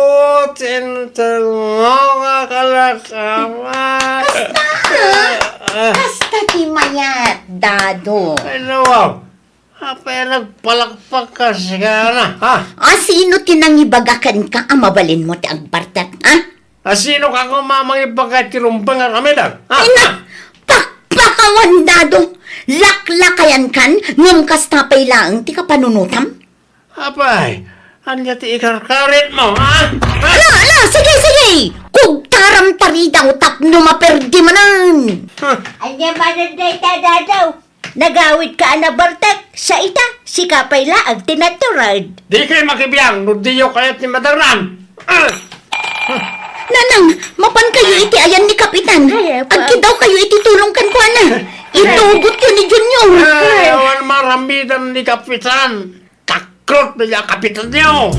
tinutulong nga kalakaman. Kasta, ah? Ah. Kasta ti mayat, Dado. Ano? Apay nagpalakpak ka, sigana, ha? A, sino ti nangibaga kenka a mabalinmo ti agbartek, ha? A, sino ka koma mangibaga ti rumbeng a aramidem, ha? Ay, na, pakpakawan, Dado! Laklakayankan, ngem kasta pay laeng ti kapanunotam? Apay, ania ti ikarkaritmo, ha? Ha? Ala, ala, sige, sige! Kugtaram ta rida tapno maperdi manen! Ha? Ania manen dayta, Dado? Nagawidka a nabartek, sa ita, sika pay laeng ti natured. Dikay makibiang no diyo kayat ti madangraan. Ah! Nanang, mapankayo iti ayan ni Kapitan. Ay, apa. Agkidawkayo iti tulong kenkuana. Itugotyo ni Junior. Ay, awan maramidan ni Kapitan. Kakrot na niya, Kapitan niyo.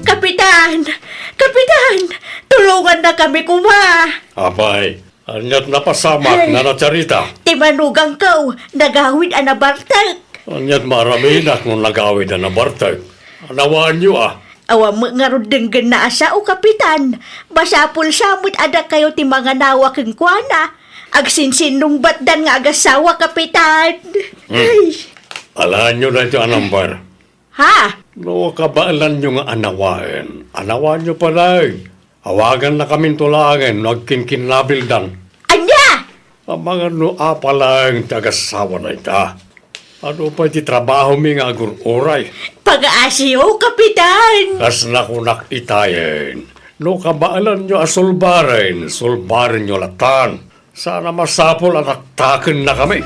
Kapitan! Kapitan! Tulongannakami koma! Apay, ania't napasamak, Nana Charita? Ti manugangko, nagawid a nabartek. Ania't maaraminak no nagawid a nabartek? Anawaanyo a. Awan met ngarud denggenna a sao, Kapitan. Masapul sa met a dakayo ti manganawa kenkuana. Agsinsinnungbatdan nga agasawa, Kapitan. Hmm. Ay. Alaenyo daytoy a number. Ha? No kabaelanyo nga anawaen, anawaanyo pay. Awagannakaminto laengen no agkinkinnabildan. Ania? Amangan no apay laeng ti agasawana ita. Adu pay ti trabahomi nga agur-uray? Pagaasiyo, Kapitan! Kas nakunak itayen, no kabaelanyo a sulbaren, sulbarenyo latan. Saan a masapul a taktakennakami.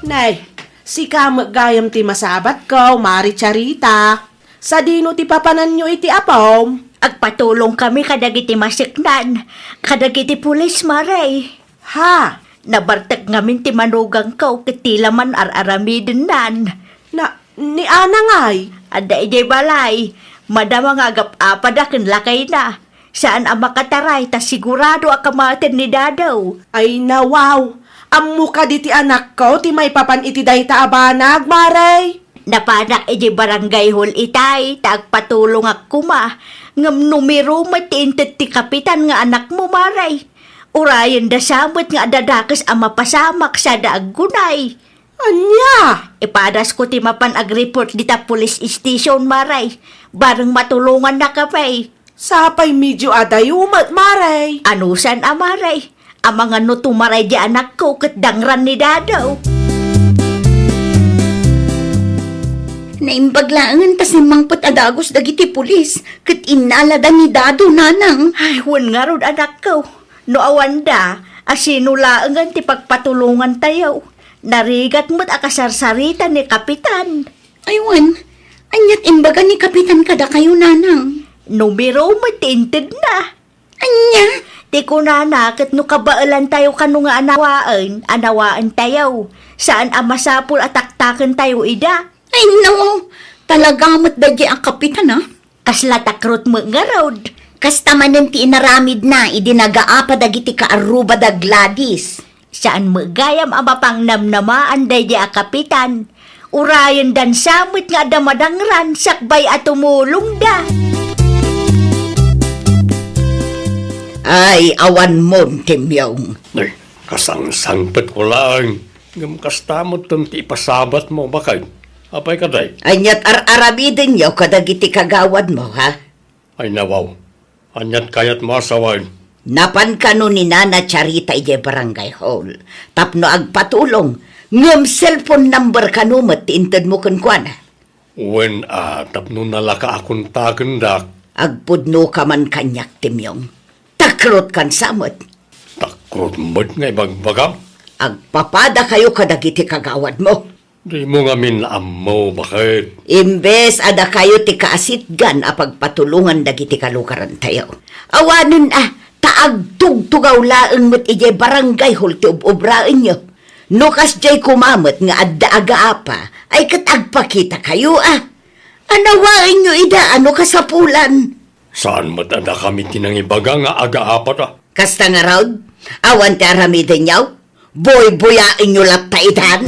Nay, sika met gayam ti masabatko, Mari Charita. Sadino ti papananyo iti apom? Agpatulongkami kadagiti maseknan, kadagiti pulis, Mari. Ha? Nabartek ngamin ti manugangko ket ti la man ar-aramidennan. Na, ni Ana ngay? Adda idiay balay. Madama nga agap-apada ken lakayna. Saan a makataray ta sigurado a kamaten ni Dado. Ay, nawaw! Ammo kadi ti anakko ti maipapan iti dayta a banag, Mare? Napanak idiay barangay hall itay, ta agpatulongak koma. Ngem numero met ti inted ti kapitan nga anakmo, Mare. Urayenda sa met nga adda dakes a mapasamak sada aggunay. Ania? Ipadasko ti mapan agreport dita police station, Mare. Bareng matulongannakami. Sapay medio adayo met, Mare. Anusan a, Mare? Amangan no tumaray di anakko ket dangran ni Dado. Naimbag laengen ta simmangpet a dagus dagiti pulis ket innalada ni Dado, nanang. Ay, wen ngarud, anakko. No awanda, asino laengen ti pagpatulongantayo? Narigat met a kasarsarita ni Kapitan. Ay, wen, aniat imbaga ni Kapitan kadakayo, nanang? Numero met ti intedna. Ania? Ti kunana ket no kabaelantayo kano nga anawaen, anawaentayo. Saan a masapul a taktakentayo ida. Ay, no, talaga met daydi a kapitan, a. Kasla takrot met ngarud. Kasta manen ti inaramidna idi nagaapa dagiti kaarruba da Gladys. Saan met gayam a mapangnamnamaan daydi a kapitan. Urayendan sa met nga adda madangran sakbay a tumulongda. Ay, awan mon, Timyong. Ay, kasangsangpetko laeng. Ngem kasta met ti ipasabatmo, baket. Apay kadi? Aniat ar-aramidenyo kadagiti kagawadmo, ha? Ay, nawaw. Aniat kayatmo a sawen? Napan kano ni Nana Charita idiay barangay hall tapno agpatulong, ngem cellphone number kano met ti intedmo kenkuana? Wen a, tapno nalaka a kontakendak. Agpudnoka man kaniak, Timyong. Takrotkan sa met. Takrot met nga ibagbagam? Agpapadakayo kadagiti kagawadmo. Dimo ngamin ammo, baket? Imbes a dakayo ti kaasitgan a pagpatulongan dagiti kalugarantayo. Awanen a, ta agtugtugaw laeng met idiay barangay hall ti ub-ubraenyo. No kasdiay koma met nga adda agaapa, ay ket agpakitakayo a. Anawaenyo ida a no kasapulan. Saan met a dakami ti nangibaga nga agaapata? Kasta ngarud, awan ti aramidenyo? Buybuyaenyo latta itan?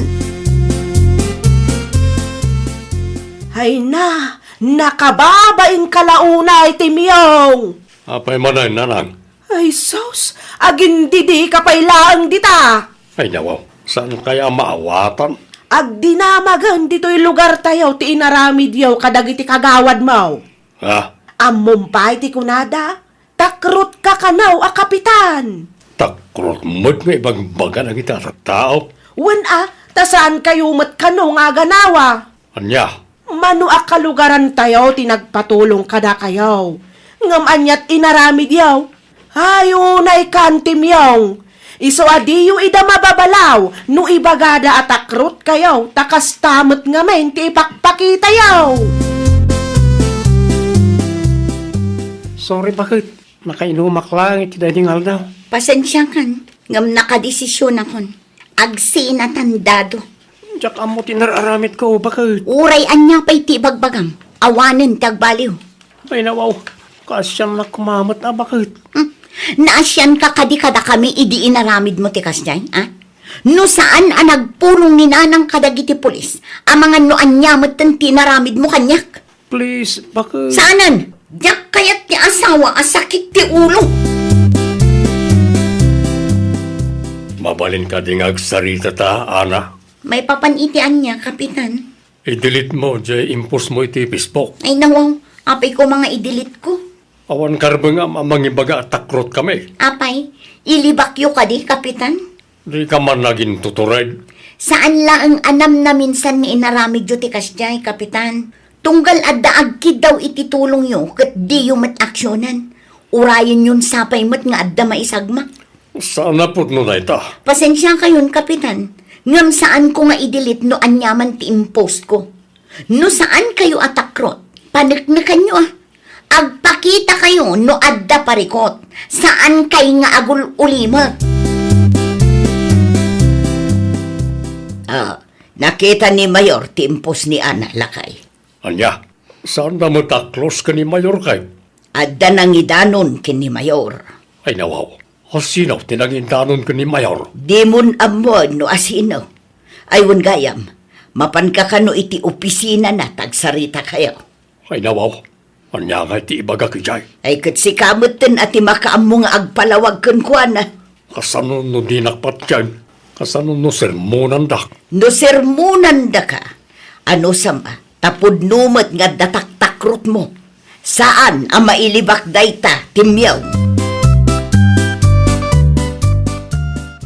Hayna, nakababainka la unay, Timyong! Apay manen, nanang? Ay sus, agindidika pay laeng dita! Ay, nawaw, saan kaya maawatan? Agdinamagen ditoy lugartayo ti inaramidyo kadagiti kagawadmo. Ha? Ammom pay ti kunada, takrotka kano a kapitan. Takrot met nga ibagbaga dagiti a tattao. Wen a, ta saankayo met kano nga aganawa. Ania? Mano a kalugarantayo ti nagpatulong kadakayo. Ngem aniat inaramidyo? Ay, unay kan, Timyong. Isu a diyo ida mababalaw no ibagada a takrotkayo, ta kasta met ngamin ti ipakpakitayo. Sorry, baket. Nakainumak laeng iti daydi nga aldaw. Pasensiakan, ngem nakadesisionakon. Agsinatan, Dado. Diak ammo ti nar-aramidko, baket. Uray ania pay ti ibagbagam, awanen ti agbaliw. Ay, nawaw. Kaasiannak koma met a, baket. Hmm. Naasianka kadi kadakami idi inaramidmo ti kasdiay, a? No saan a nagpulong ni Nanang kadagiti pulis, amangan no ania metten ti inaramidmo kaniak. Please, baket. Saanen, diak kayat ti asawa a sakit ti ulo. Mabalin kadi nga agsarita ta, Ana? Maipapan iti ania, Kapitan? I-delete mo, jay impostmo iti Facebook. Ay, nawaw. Apay koma nga i-delete ko? Awan karbengam a mangibaga a takrotkami. Apay, ilibakyo kadi, Kapitan? Dika man nagintutured. Saan laeng a namnaminsan nga inaramidyo ti kasdiay, Kapitan. Tunggal adda agkiddaw iti tulongyo ket diyo met aksionan. Urayenyon sapay met nga adda maisagmak. Saan a pudno dayta? Pasensiakayon, Kapitan, ngem saanko nga i-delete no aniaman ti impostko. No saankayo a takrot, paneknekanyo a. Agpakitakayo no adda parikot, saankay nga agul-ulimek. Ah, nakita ni Mayor ti impost ni Ana, lakay. Ania? Saanda met a close ken ni Mayor kay? Adda nangidanon ken ni Mayor. Ay, nawaw. Asino ti nangindanon ken ni Mayor? Dimon ammoen no asino. Ay, wen gayam, mapanka kano iti opisinana ta agsaritakayo. Ay, nawaw. Ania ngay ti ibagak idiay? Ay, ket sika metten a ti makaammo nga agpalawag kenkuana. Kasano no dinak patien? Kasano no sermonandak? No sermonandaka, anusam a, ta pudno met nga adda taktakrotmo. Saan a mailibak dayta, Timyong.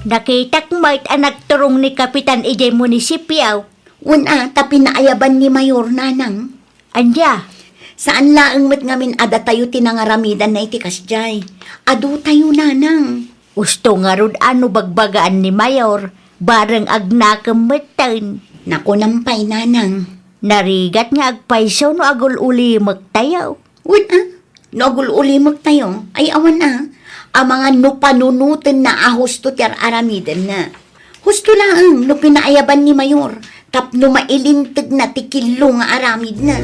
Nakitak met a nagturong ni Kapitan idiay munisipio. Wen a, ta pinaayaban ni Mayor, nanang. Ania? Saan laeng met ngamin a datayo ti nangaramidanna iti kasdiay. Adutayo, nanang. Usto ngarud a no bagbagaan ni Mayor, bareng agnakem metten. Nakunam pay, nanang. Narigat nga agpayso no agul-ulimektayo. Wen a, no agul-ulimektayo, ay awan a. Amangan no panunotenna a husto ti ar-aramidenna. Husto laeng no pinaayaban ni Mayor tapno mailintegna ti killo nga aramidna.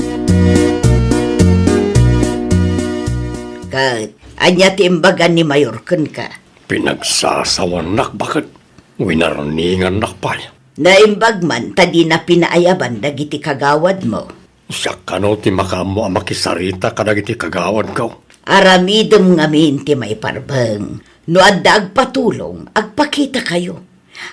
Ket ania ti imbaga ni Mayor kenka? Pinagsasawannak, baket. Winarningannak pay. Naimbag man ta dina pinaayaban dagiti kagawadmo. Siak kano ti makaammo a makisarita kadagiti kagawadko? Aramidem ngamin ti maiparbeng. No adda agpatulong, agpakitakayo.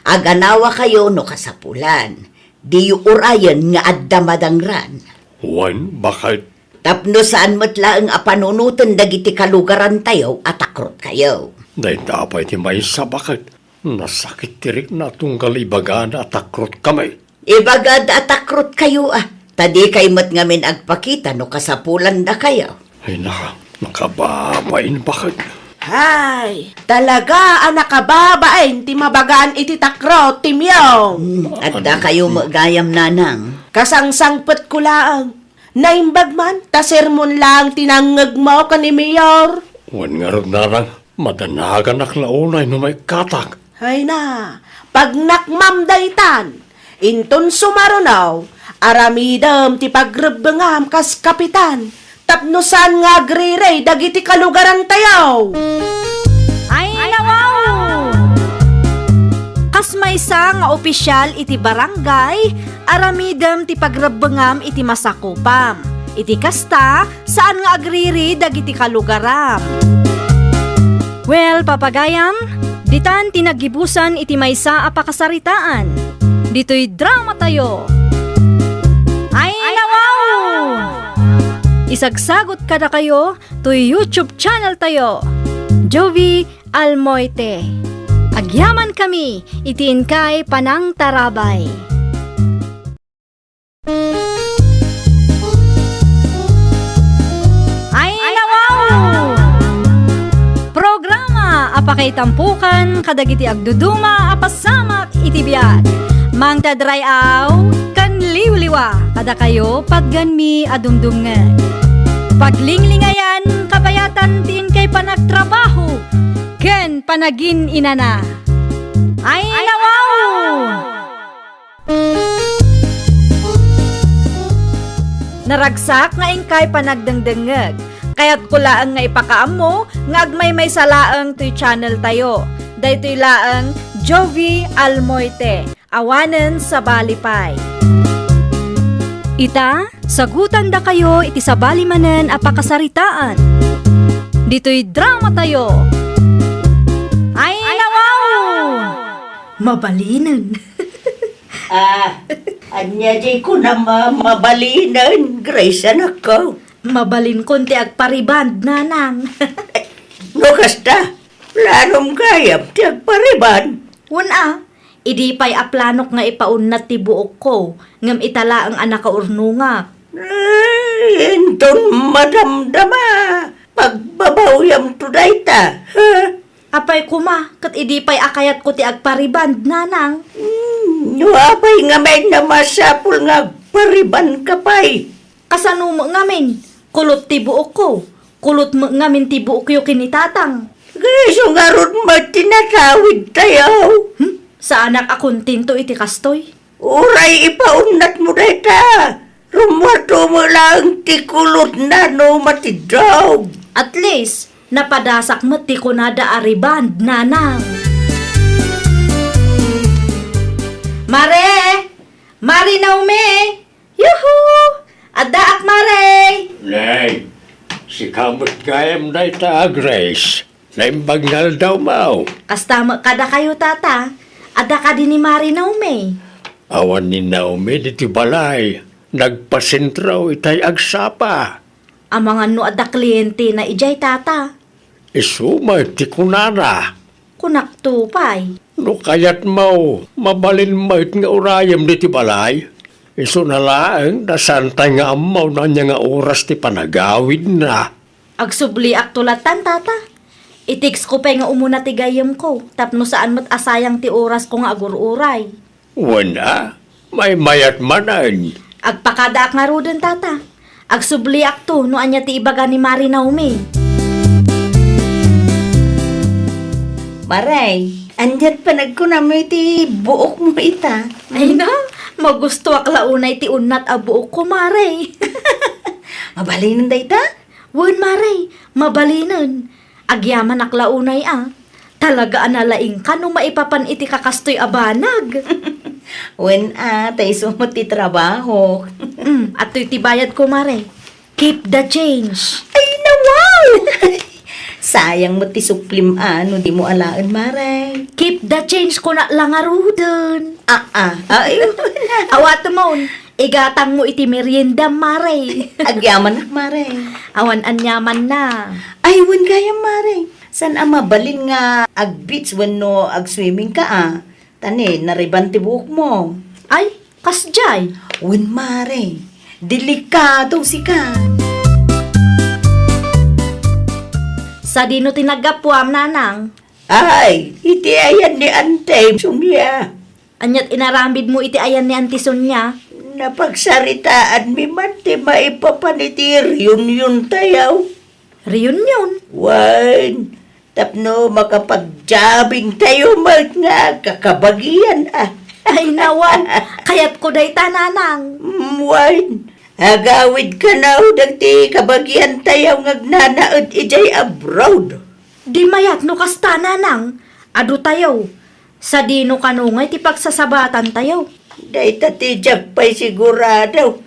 Aganawakayo no kasapulan. Diyo urayen nga adda madangran. Wen, baket. Tapno saan met laeng a panunoten dagiti kalugarantayo a takrotkayo. Dayta pay ti maysa, baket. Nasakit ti rikna tunggal ibagana a takrotkami. Ibagada a takrotkayo a, ta dikay met ngamin agpakita no kasapulandakayo. Ay na, makababain, baket. Hay, talaga a nakababain ti mabagaan iti takrot, Timyong. Hmm, adda kayo met gayam, nanang. Kasangsangpetko laeng. Naimbag man ta sermon laeng ti nangngegmo ken ni Mayor. Wen ngarud, nanang, madanaganak la unay no maikkatak. Ay na, pagnakmam daytan. Inton sumaruno, aramidem ti pagrebbengam kas kapitan, tapno saan nga agriri dagiti kalugarantayo. Ay, nawaw! Kas maysa nga opisyal iti barangay, aramidem ti pagrebbengam iti masakupam. Iti kasta, saan nga agriri dagiti kalugaram. Well, papagayam, ditan ti naggibusan iti maysa a pakasaritaan. Ditoy dramatayo. Ay, nawaw! Isagsagot kadakayo toy YouTube channel tayo, Jovie Almoite. Agyamankami iti inkay panangtarabay. Ay, nawaw! Programa a pakaitampukan kadagiti agduduma a pasamak iti biag. Mangted ray-aw ken liwliwa kadakayo patgenmi a dumdumngeg. Paglinglingayan, kabayatan ti inkay panagtrabaho ken panagin-inana. Ay, nawaw! Naragsak nga inkay panagdengdengngeg. Kayatko laeng nga ipakaammo nga agmaymaysa laeng toy channel tayo. Daytoy laeng Jovie Almoite, awanen sabali pay. Ita, sagutandakayo iti sabali manen a pakasaritaan. Ditoy dramatayo. Ay, nawaw! Mabalinen. Ah, ania diay kunam a mabalinen, Grace, anakko? Mabalinkon ti agpariband, nanang. No kasta, planom gayam ti agpariband. Wen a, idi pay a planok nga ipaunnat ti buokko, ngem ita laeng a nakaurnongak. Ay, inton madamdama, pagbabawyamto dayta, ha? Apay koma, ket idi pay a kayatko ti agpariband, nanang? Hmm, no apay ngamin a masapul nga agparibandka pay? Kasano met ngamin? Kulot ti buokko. Kulot met ngamin ti buokyo ken ni Tatang. Isu ngarud met ti natawidtayo. Hmm? Saanak a kontento iti kastoy. Uray ipaunnatmo dayta, rummuarto met laeng ti kulotna no matiddog. At least, Napadasak met ti kunada a rebond, Nanang. Mare! Mare Naomi! Yuhu! Addaak, Mare! Nay, sika met gayam dayta a Grace. Naimbag nga aldawmo. Kasta met kadakayo, Tata. Adda kadi ni Mare Naomi? Awan ni Naomi ditoy balay. Nagpasentro itay agsapa. Amangan no adda klientena idiay, Tata. Isu met ti kunana. Kunakto pay. No kayatmo, mabalin met nga urayem ditoy balay. Isuna laeng ta saantay nga ammo no ania nga oras ti panagawidna. Agsubliakto lattan, Tata. I-textko pay nga umuna ti gayyemko tapno saan met a sayang ti orasko nga agur-uray. Wen a, maymayat manen. Agpakadaak ngaruden, Tata. Agsubliakto no ania ti ibaga ni Mare Naomi. Mare, aniat panagkunam iti buokmo ita? Ay na, magustoak la unay ti unnat a buokko, Mare. Mabalinen dayta? Wen, Mare, mabalinen. Agyamanak la unay a. Talaga a nalaingka no maipapan iti kakastoy a banag. Wen a, ta isu met ti trabaho. Mm, atoy ti bayadko, Mare. Keep the change. Ay, nawaw! Sayang met ti suplim a no dimo alaen, Mare. Keep the change, kuna la ngaruden. Ah, ah. Ay, awatemon. Igatangmo iti meriendam, Mare. Agyamanak, Mare. Awan aniamanna. Ay, wen gayam, Mare. Saan a mabalin nga ag-beach wenno ag-swimming ka, a? Ta ni, narebond ti buokmo. Ay, kasdiay. Wen, Mare. Delikado sika. Sadino ti naggapuam, Nanang? Ay, iti ayan ni Ante Sonia. Aniat inaramidmo iti ayan ni Ante Sonia? Napagsaritaanmi man ti maipapan iti reunion tayo. Reunion? Wen, tapno makapagjabbing tayo met nga agkakabagian, a. Ay, nawaw. Kayatko dayta, Nanang. Mm, wen, agawid kano dagiti kabagian tayo nga agnanaed idiay abroad. Di mayat no kasta, Nanang. Adu tayo. Sadino kano ngay ti pagsasabatantayo? Dayta ti diak pay sigurado.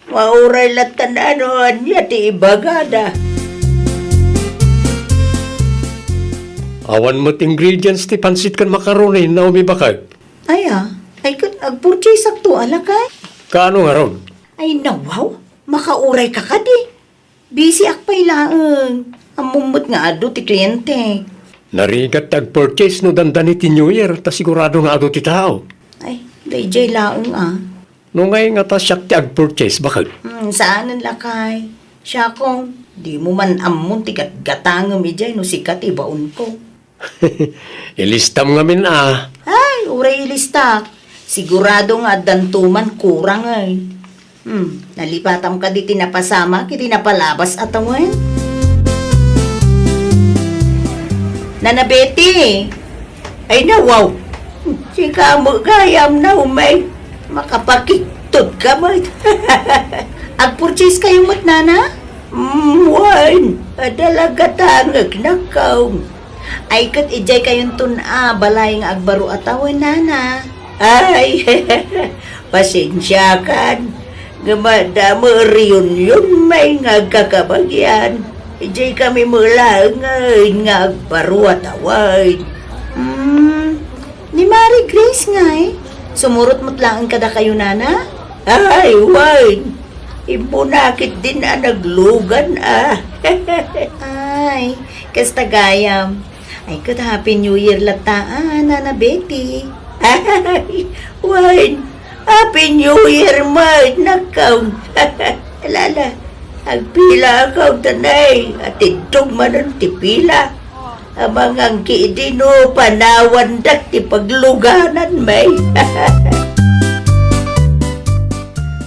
Mauray lattan a no ania ti ibagada. Awan met ingredients ti pansit ken macaroni, Naomi, baket. Aya, ay ket agpurchase-akto a lakay. Kaano ngarud? Ay, nawaw, makaurayka kadi. Busy-ak pay laeng. Ammom met nga adu ti kliente. Narigat ti agpurchase no dandani ti New Year, ta sigurado nga adu ti tao. Ay, daydiay laeng a. No ngay nga ta siak ti agpurchase, baket? Hmm, saanen lakay. Siakon, dimo man ammon ti gatgatangem idiay no sika ti ibaonko. Ilistam ngamin a. Ay, uray ilistak. Sigurado nga addanto man kurang, ay. Hmm, nalipatam kadi ti napasamak iti napalabas a tawen? Nana Betty! Ay, nawaw! Sika met gayam, Naomi. Makapakigtot ka met. Agpurchase kayo met, Nana? Mm, wen. Adda la gatangek, nakkaw. Ay, ket idiay kayonton a balay nga agbaro a tawen, Nana. Ay, pasensiakan. Ngem adda met reunion may nga agkakabagian. Idiay kami met laengen nga agbaro a tawen. Hmm, ni Mari Grace ngay, sumurot met laeng kadakayo, Nana? Ay, wen. Immuna ketdin a naglugan a. Ay, kasta gayam. Ay, ket Happy New Year latta, a, Nana Betty. Ay, wen, Happy New Year met, nakkaw. Ala, ala, agpila akaw, tanay, atiddog manen ti pila. Amangan ketdi no panawandak ti pagluganan, may.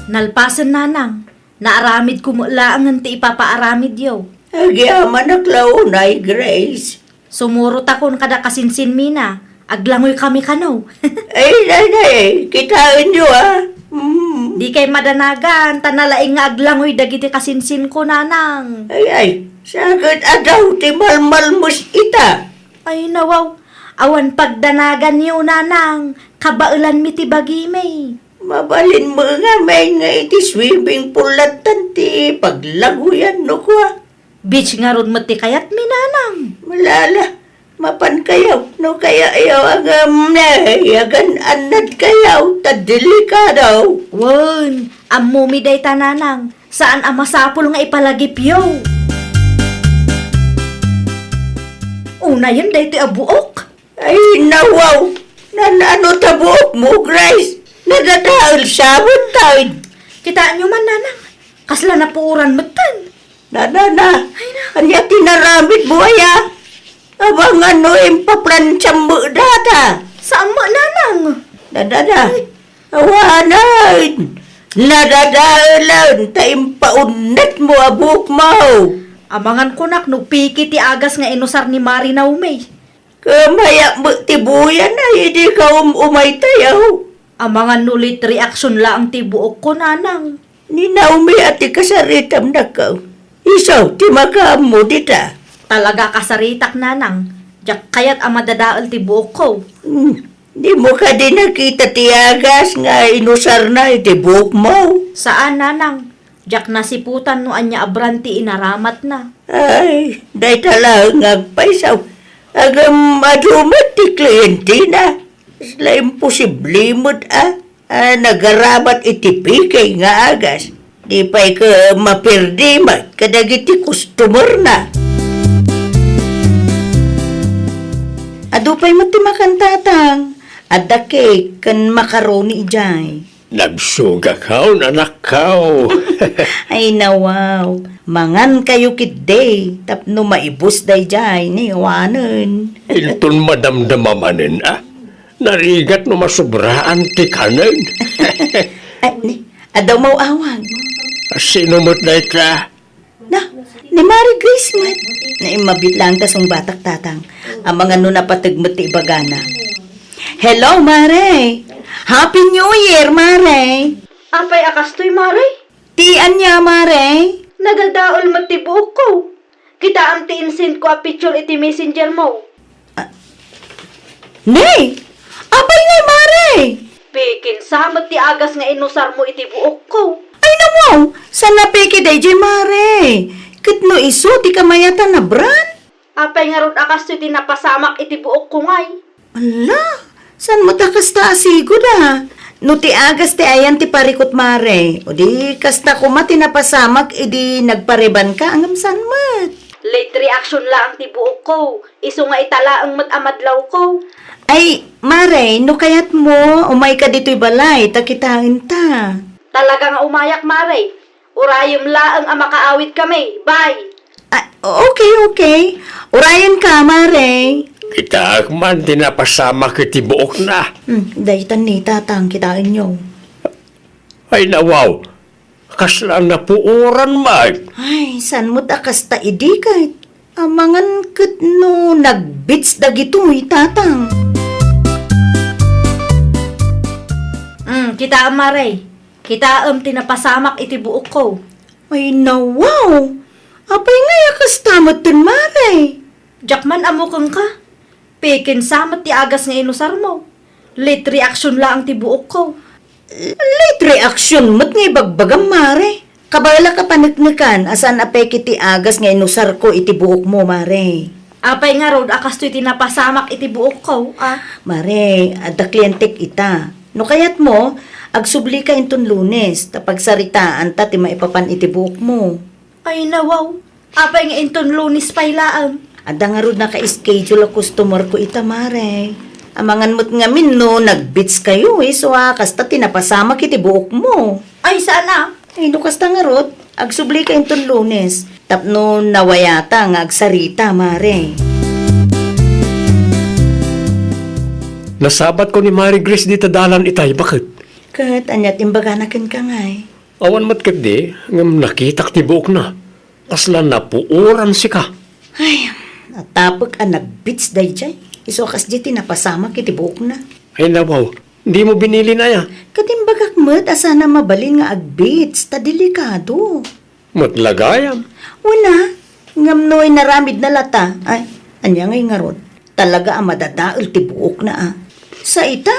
Nalpasen, Nanang. Naaramidko met laengen ti ipapaaramidyo. Agyamanak la unay, Grace. Sumurotakon kada kasinsinmina, Aglangoy kami kano. Ay, ay, ay, kitaenyo, ah. Mm. Dikay madanagan, ta nalaing nga aglangoy dagiti kasinsinko, nanang. Ay, ay, saket a daw ti malmalmes ita. Ay, nawaw. Awan pagdanaganyo, nanang. Kabaelanmi ti bagimi. Mabalin met ngamin nga iti swimming pool lattan ti paglagoyan no kua. Beach ngarud met ti kayatmi, nanang. Malala, mapankayo, no kayayo a ngem ne, agan-annadkayo, ta delikado. Wen, ammomi dayta, nanang. Saan a masapul nga ipalagipyo. Unayen daytoy a buok. Ay, nawaw! Nan-ano ta buokmo, Grace? Nadadael sa metten. Kitaenyo man, nanang. Kasla napuoran metten. Na, na, na. Ay, na. Ania ti naramidmo, aya? Abangan no impaplansiam met data. Saan met, nanang? Na, na, na. Ay. Awanen. Nadadaelen ta impaunnetmo a buokmo. Amangan kunak no piki ti agas nga inusar ni Mari Naomi. Kamayak met ti buyan ay idi kaum-umaytayo. Amangan no late reaction laeng ti buokko, nanang. Ni Naomi a ti kasaritam, nakaw. Isu ti makaammo dita. Talaga kasaritak, nanang. Diak kayat a madadael ti buokko. Hmm. Dimo kadi nakita ti agas nga inusarna iti buokmo? Saan, nanang. Diak nasiputan no ania a brand ti inaramatna. Ay, dayta laeng nga agpayso. Ngem adu met ti klientina. Kasla imposible met a, a nagaramat iti piki nga agas. Di pay ket maperdi met kadagiti customerna. Adu pay met ti makan, tatang. Adda cake ken macaroni idiay. Nagsugakaw, anakkaw. Ay, nawaw. Mangankayo ketdi tapno maibus daydiay ni awanen. Inton madamdama manen, a? Narigat no masubraan ti kanen. Ay, ni, adda umaw-awag. Sino met dayta? Na, ni Mari Grace met. Naimbag laeng ta sungbatak, tatang. Amangan no napateg met ti ibagana. Hello, Mare. Happy New Year, Mare. Apay a kastoy, Mare? Ti ania, Mare? Nadadael met ti buokko. Kitaem ti insendko a picture iti messenger mo. Ah, ne! Apay ngay, Mare? Pikinsa met ti agas nga inusarmo iti buokko. Ay, nawaw! Saan a peke daydiay, Mare? Ket no isu ti kamayatan a brand? Apay ngarud a kastoy ti napasamak iti buokko ngay? Ala, saan met a kasta a sigud a? No ti agas ti ayan ti parikut, Mare, o di kasta koma ti napasamak idi nagparebanka, ngem saan met? Late reaction laeng ti buokko, isu nga ita laeng met a madlawko. Ay, Mare, no kayatmo, umayka ditoy balay, ta kitaenta. Talaga nga umayak, Mare. Urayem laeng a makaawidkami. Bye! Ah, okay, okay. Urayenka, Mare. Kitaek man ti napasamak iti buokna. Hmm, daytan ni Tatang, kitaenyo. Ay, nawaw. Kasla napuoran met. Ay, saan met a kasta idi ket? Amangan ket no nag-beach dagitoy, Tatang. Hmm, kitaem, Mare. Kitaem ti napasamak iti buokko. Ay, nawaw! Apay ngay a kasta metten, Mare? Diak man ammo kenka. Pikinsa met ti agas nga inusarmo. Late reaction laeng ti buokko. Late reaction met nga ibagbagam, Mare. Kabaelak a paneknekan a saan a peke ti agas nga inusarko iti buokmo, Mare. Apay ngarud a kastoy ti napasamak iti buokko, a? Mare, adda klientek ita. No kayatmo, agsublika inton Lunes, ta pagsaritaanta ti maipapan iti buokmo. Ay, nawaw. Apay nga inton Lunes pay laeng? Adda ngarud naka-schedule a customerko ita, Mare. Amangan met ngamin no nag-beach kayo, isu a kasta ti napasamak iti buokmo. Ay, saan a? Ay, no kasta ngarud, agsublika inton Lunes, tapno nawayata nga agsarita, Mare. Nasabatko ni Mare Grace dita dalan itay, baket. Ket ania ti imbagana kenka ngay? Awan met ketdi, ngem nakitak ti buokna. Kasla napuoran sika. Ay, natapek a nag-beach daydiay. Isu a kasdiay ti napasamak iti buokna. Ay, nawaw. Dimo binilin aya? Ket imbagak met a sana mabalin nga agbits ta delikado. Met la gayam. Wen a, ngem no inaramidna lata, ay, ania ngay ngarud? Talaga a madadael ti buokna a. Sa ita,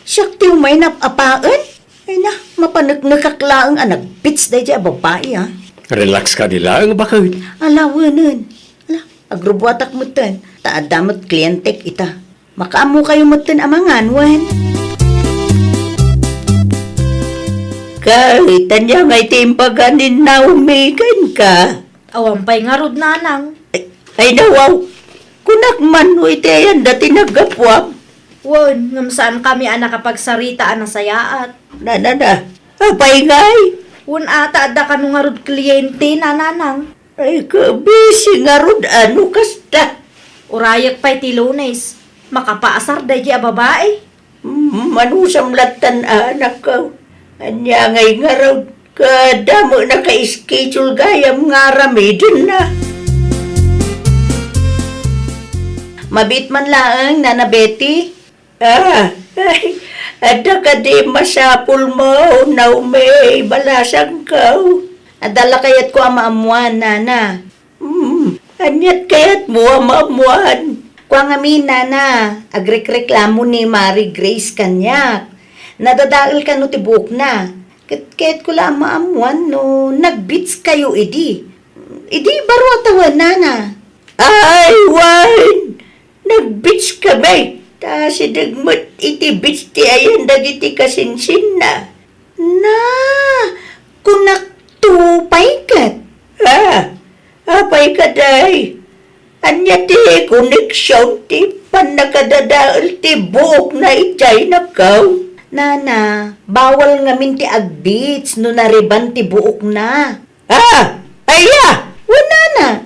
siak ti umay nap-apaen? Ay na, mapaneknekak laeng a nagbits daydiay a babai a. Relax kadi laeng, baket. Ala, wenen. Ala, agrubbuatak metten, ta adda met klientek ita. Makaammokayo metten a mangan, wen? Ket ania ngay ti imbaga ni Naomi kenka? Awan pay ngarud, nanang. Ay, ay, nawaw. Kunak man no iti ayan dati naggapuam. Wen, ngem saankami a nakapagsarita a nasayaat. Na, na, na. Apay ngay? Wen, ata adda kano ngarud kliente, nanang. Ay, kabisi ngarud, ano kasta? Urayek pay ti Lunes. Makapaasar daydi a babai. Mm, manusam lattan, anakko. Ania ngay ngarud? Kada met naka-schedule gayam nga aramidenna. Mabiit man laeng, Nana Betty. Ah, ay, adda kadi masapulmo, Naomi, balasangko? Adda la kayatko a maammuan, nana. Hmm, aniat kayatmo a maammuan? Kua ngamin, nana, agrekreklamo ni Mari Grace kaniak. Nadadael kano ti buokna. Ket kayatko la a maammuan no nagbits kayo idi. Idi baro a tawen, nana. Ay, wen! Nagbitskami, ta sideg met iti bits ti ayan dagiti kasinsinna. Na, kunakto pay ket. Ah, apay kadi? Ania ti koneksion ti pannakadadael ti buokna idiay, nakkaw? Nana, bawal ngamin ti agbits no nariban ti buokna. Ah! Aya! Wen, nana,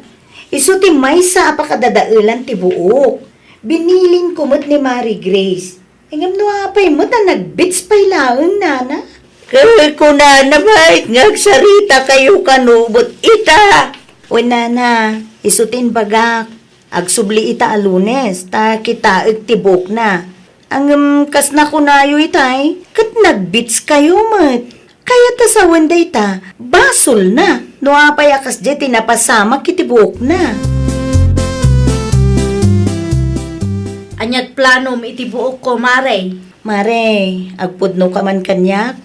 isu ti maysa a pakadadaelan ti buok. Binilinko met ni Mari Grace. Ngem no apay met a nagbits pay laeng, nana? Ket kunana met nga agsarita kayo kano met ita. Wen, nana, isu ti imbagak. Agsubli ita a Lunes, ta kitaek ti buokna. Ngem kas nakunayo itay, ket nagbits kayo met. Kayat a sawen dayta, basolna no apay a kasdiay ti napasamak iti buokna. Aniat planom iti buokko, Mare? Mare, agpudnoka man kaniak?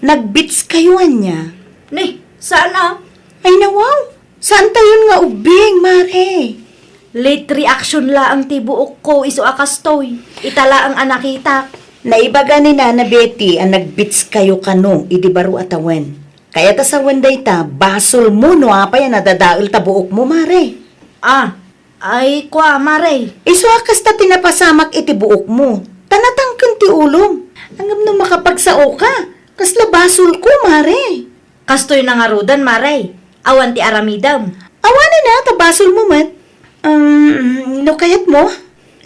Nagbits kayo ania? Ni, saan a? Ay, nawaw! Saantayon nga ubbing, Mare? Late reaction laeng ti buokko isu a kastoy. Ita laeng a nakitak. Naibaga ni Nana Betty a nagbits kayo kano idi baro a tawen. Kayat a sawen dayta, basolmo no apay a nadadael ta buokmo, Mare. Ah, ay, kua, Mare. Isu a kasta ti napasamak iti buokmo. Ta natangken ti ulom. Ngem no makapagsaoka, kasla basolko, Mare. Kastoy na ngaruden, Mare. Awan ti aramidem. Awanen a, ta basolmo met. Um, no kayatmo,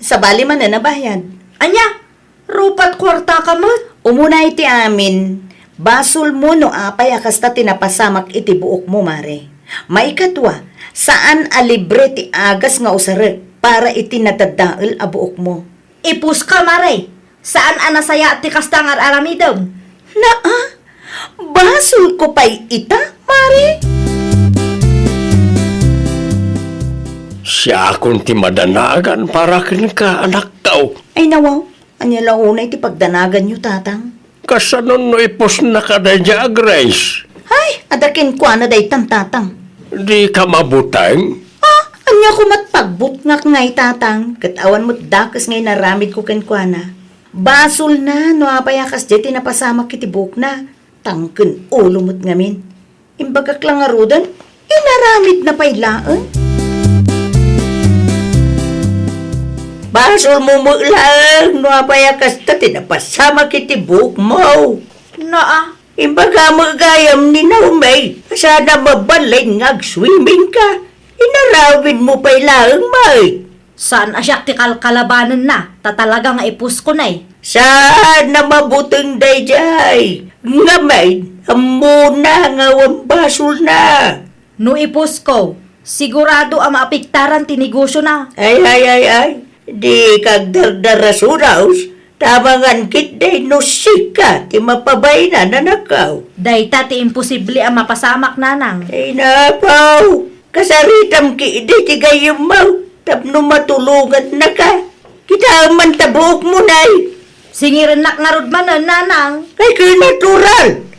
sabali manen a bayad. Ania? Rupat kuartaka met? Umuna iti amin, basolmo no apay a kasta ti napasamak iti buokmo, Mare. Maikadua, saan a libre ti agas nga usarek para iti nadadael a buokmo. Ipuska, Mare. Saan a nasayaat ti kasta nga ar-aramidem. Naa, basolko pay ita, Mare? Siakon ti madanagan para kenka, anakko. Ay, nawaw. Ania la unay ti pagdanaganyo, Tatang? Kasano no ipusnaka daydiay a Grace? Ay, adda kenkuana daytan, Tatang. Dika mabuteng? Ah, ania koma ti pagbutngak ngay, Tatang? Ket awan met dakes nga inaramidko kenkuana. Basolna no apay a kasdiay ti napasamak iti buokna. Tangken ulo met ngamin. Imbagak la ngaruden, inaramidna pay laeng. Basolmo met laeng no apay a kasta ti napasamak iti buokmo. Naa. Imbagam gayam ni Naomi, saan a mabalin nga agswimmingka. Inaramidmo pay laeng met. Saan a siak ti kalkalabanenna, ta talaga nga ipusko ne. Saan a mabuteng daydiay. Ngamin, ammona nga awan basolna. No ipusko, sigurado a maapektaran ti negosiona. Ay, ay, ay, ay. Dika agdardarasunaos, ta amangan ketdi no sika ti mapabain a nanakaw. Dayta ti imposible a mapasamak, Nanang. Ay, napaw! Kasaritam ketdi ti gayyemmo tapno matulongannaka. Kitaem man ta buokmo, Nay. Singirennak ngarud manen, Nanang. Ay, natural!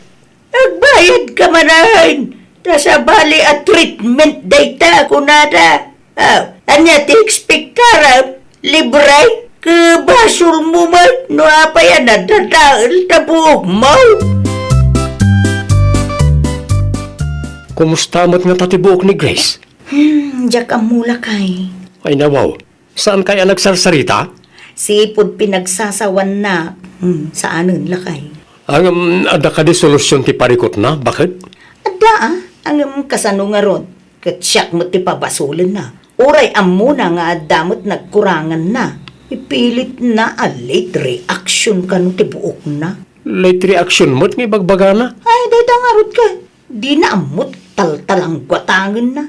Agbayadka manen, ta sabali a treatment dayta, kunada. Ah, ania ti ekspektaram? Libre? Ket basolmo met no apay a nadadael ta buokmo. Kumusta met ngata ti buok ni Grace? Hmm, diak ammo, lakay. Ay, nawaw. Saankay a nagsarsarita? Sipud pinagsasawanna. Hmm, saanen, lakay. Ngem, adda kadi solusion ti parikutna, baket? Adda, a. Ngem kasano ngarud? Ket siak met ti pabasolenna. Uray ammona nga adda met nagkuranganna. Ipilitna a late reaction kano ti buokna. Late reaction met nga ibagbagana? Ay, dayta ngarud ket. Dina ammo ti taltalangguatangenna.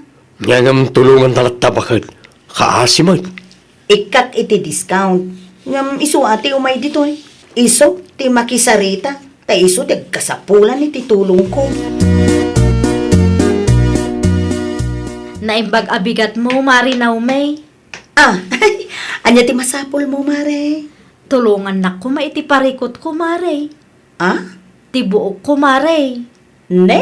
Ngem tulonganta latta, baket. Kaasi met. Ikkak iti discount. Ngem isu a ti umay ditoy. Isu ti makisarita, ta isu ti agkasapulan iti tulongko. Naimbag a bigatmo, Mare Naomi. Ah, ania ti masapulmo, Mare? Tulongannak koma iti parikutko, Mare. Ah? Ti buokko, Mare. Ne?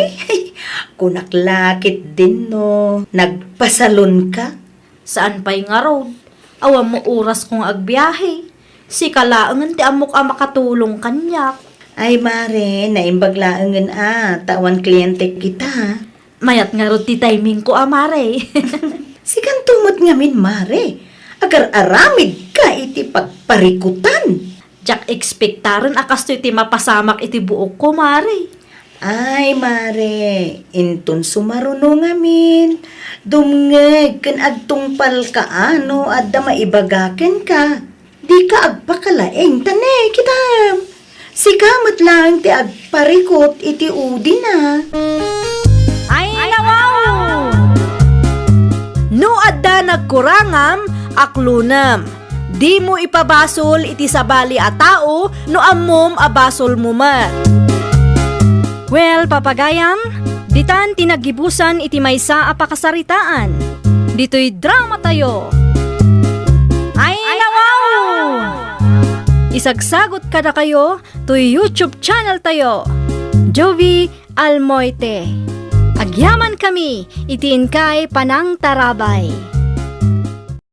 Kunak la ketdin no nagpasalonka? Saan pay ngarud. Awan mo orasko nga agbiahe. Sika laengen ti ammok a makatulong kaniak. Ay, Mare, naimbag laengen a, ta awan kliente kita. Mayat ngarud ti timingko a, Mare. Sikanto met ngamin, Mare. Agar-aramidka iti pagparikutan. Diak ekspektaren a kastoy ti mapasamak iti buokko, Mare. Ay, Mare, inton sumaruno ngamin, dumngeg ken agtungpalka a no adda maibaga kenka. Dika agpakalaing, ta ne, kitam. Sika met laeng ti agparikut iti udina. Ay, nawaw! No adda nagkurangam, aklonem. Dimo ipabasol iti sabali a tao no ammom a basolmo met. Well, papagayam, ditan ti naggibusan iti maysa a pakasaritaan. Ditoy dramatayo. Ay, nawaw! Isagsagot kadakayo toy YouTube channel tayo, Jovie Almoite. Agyamankami iti inkay panangtarabay.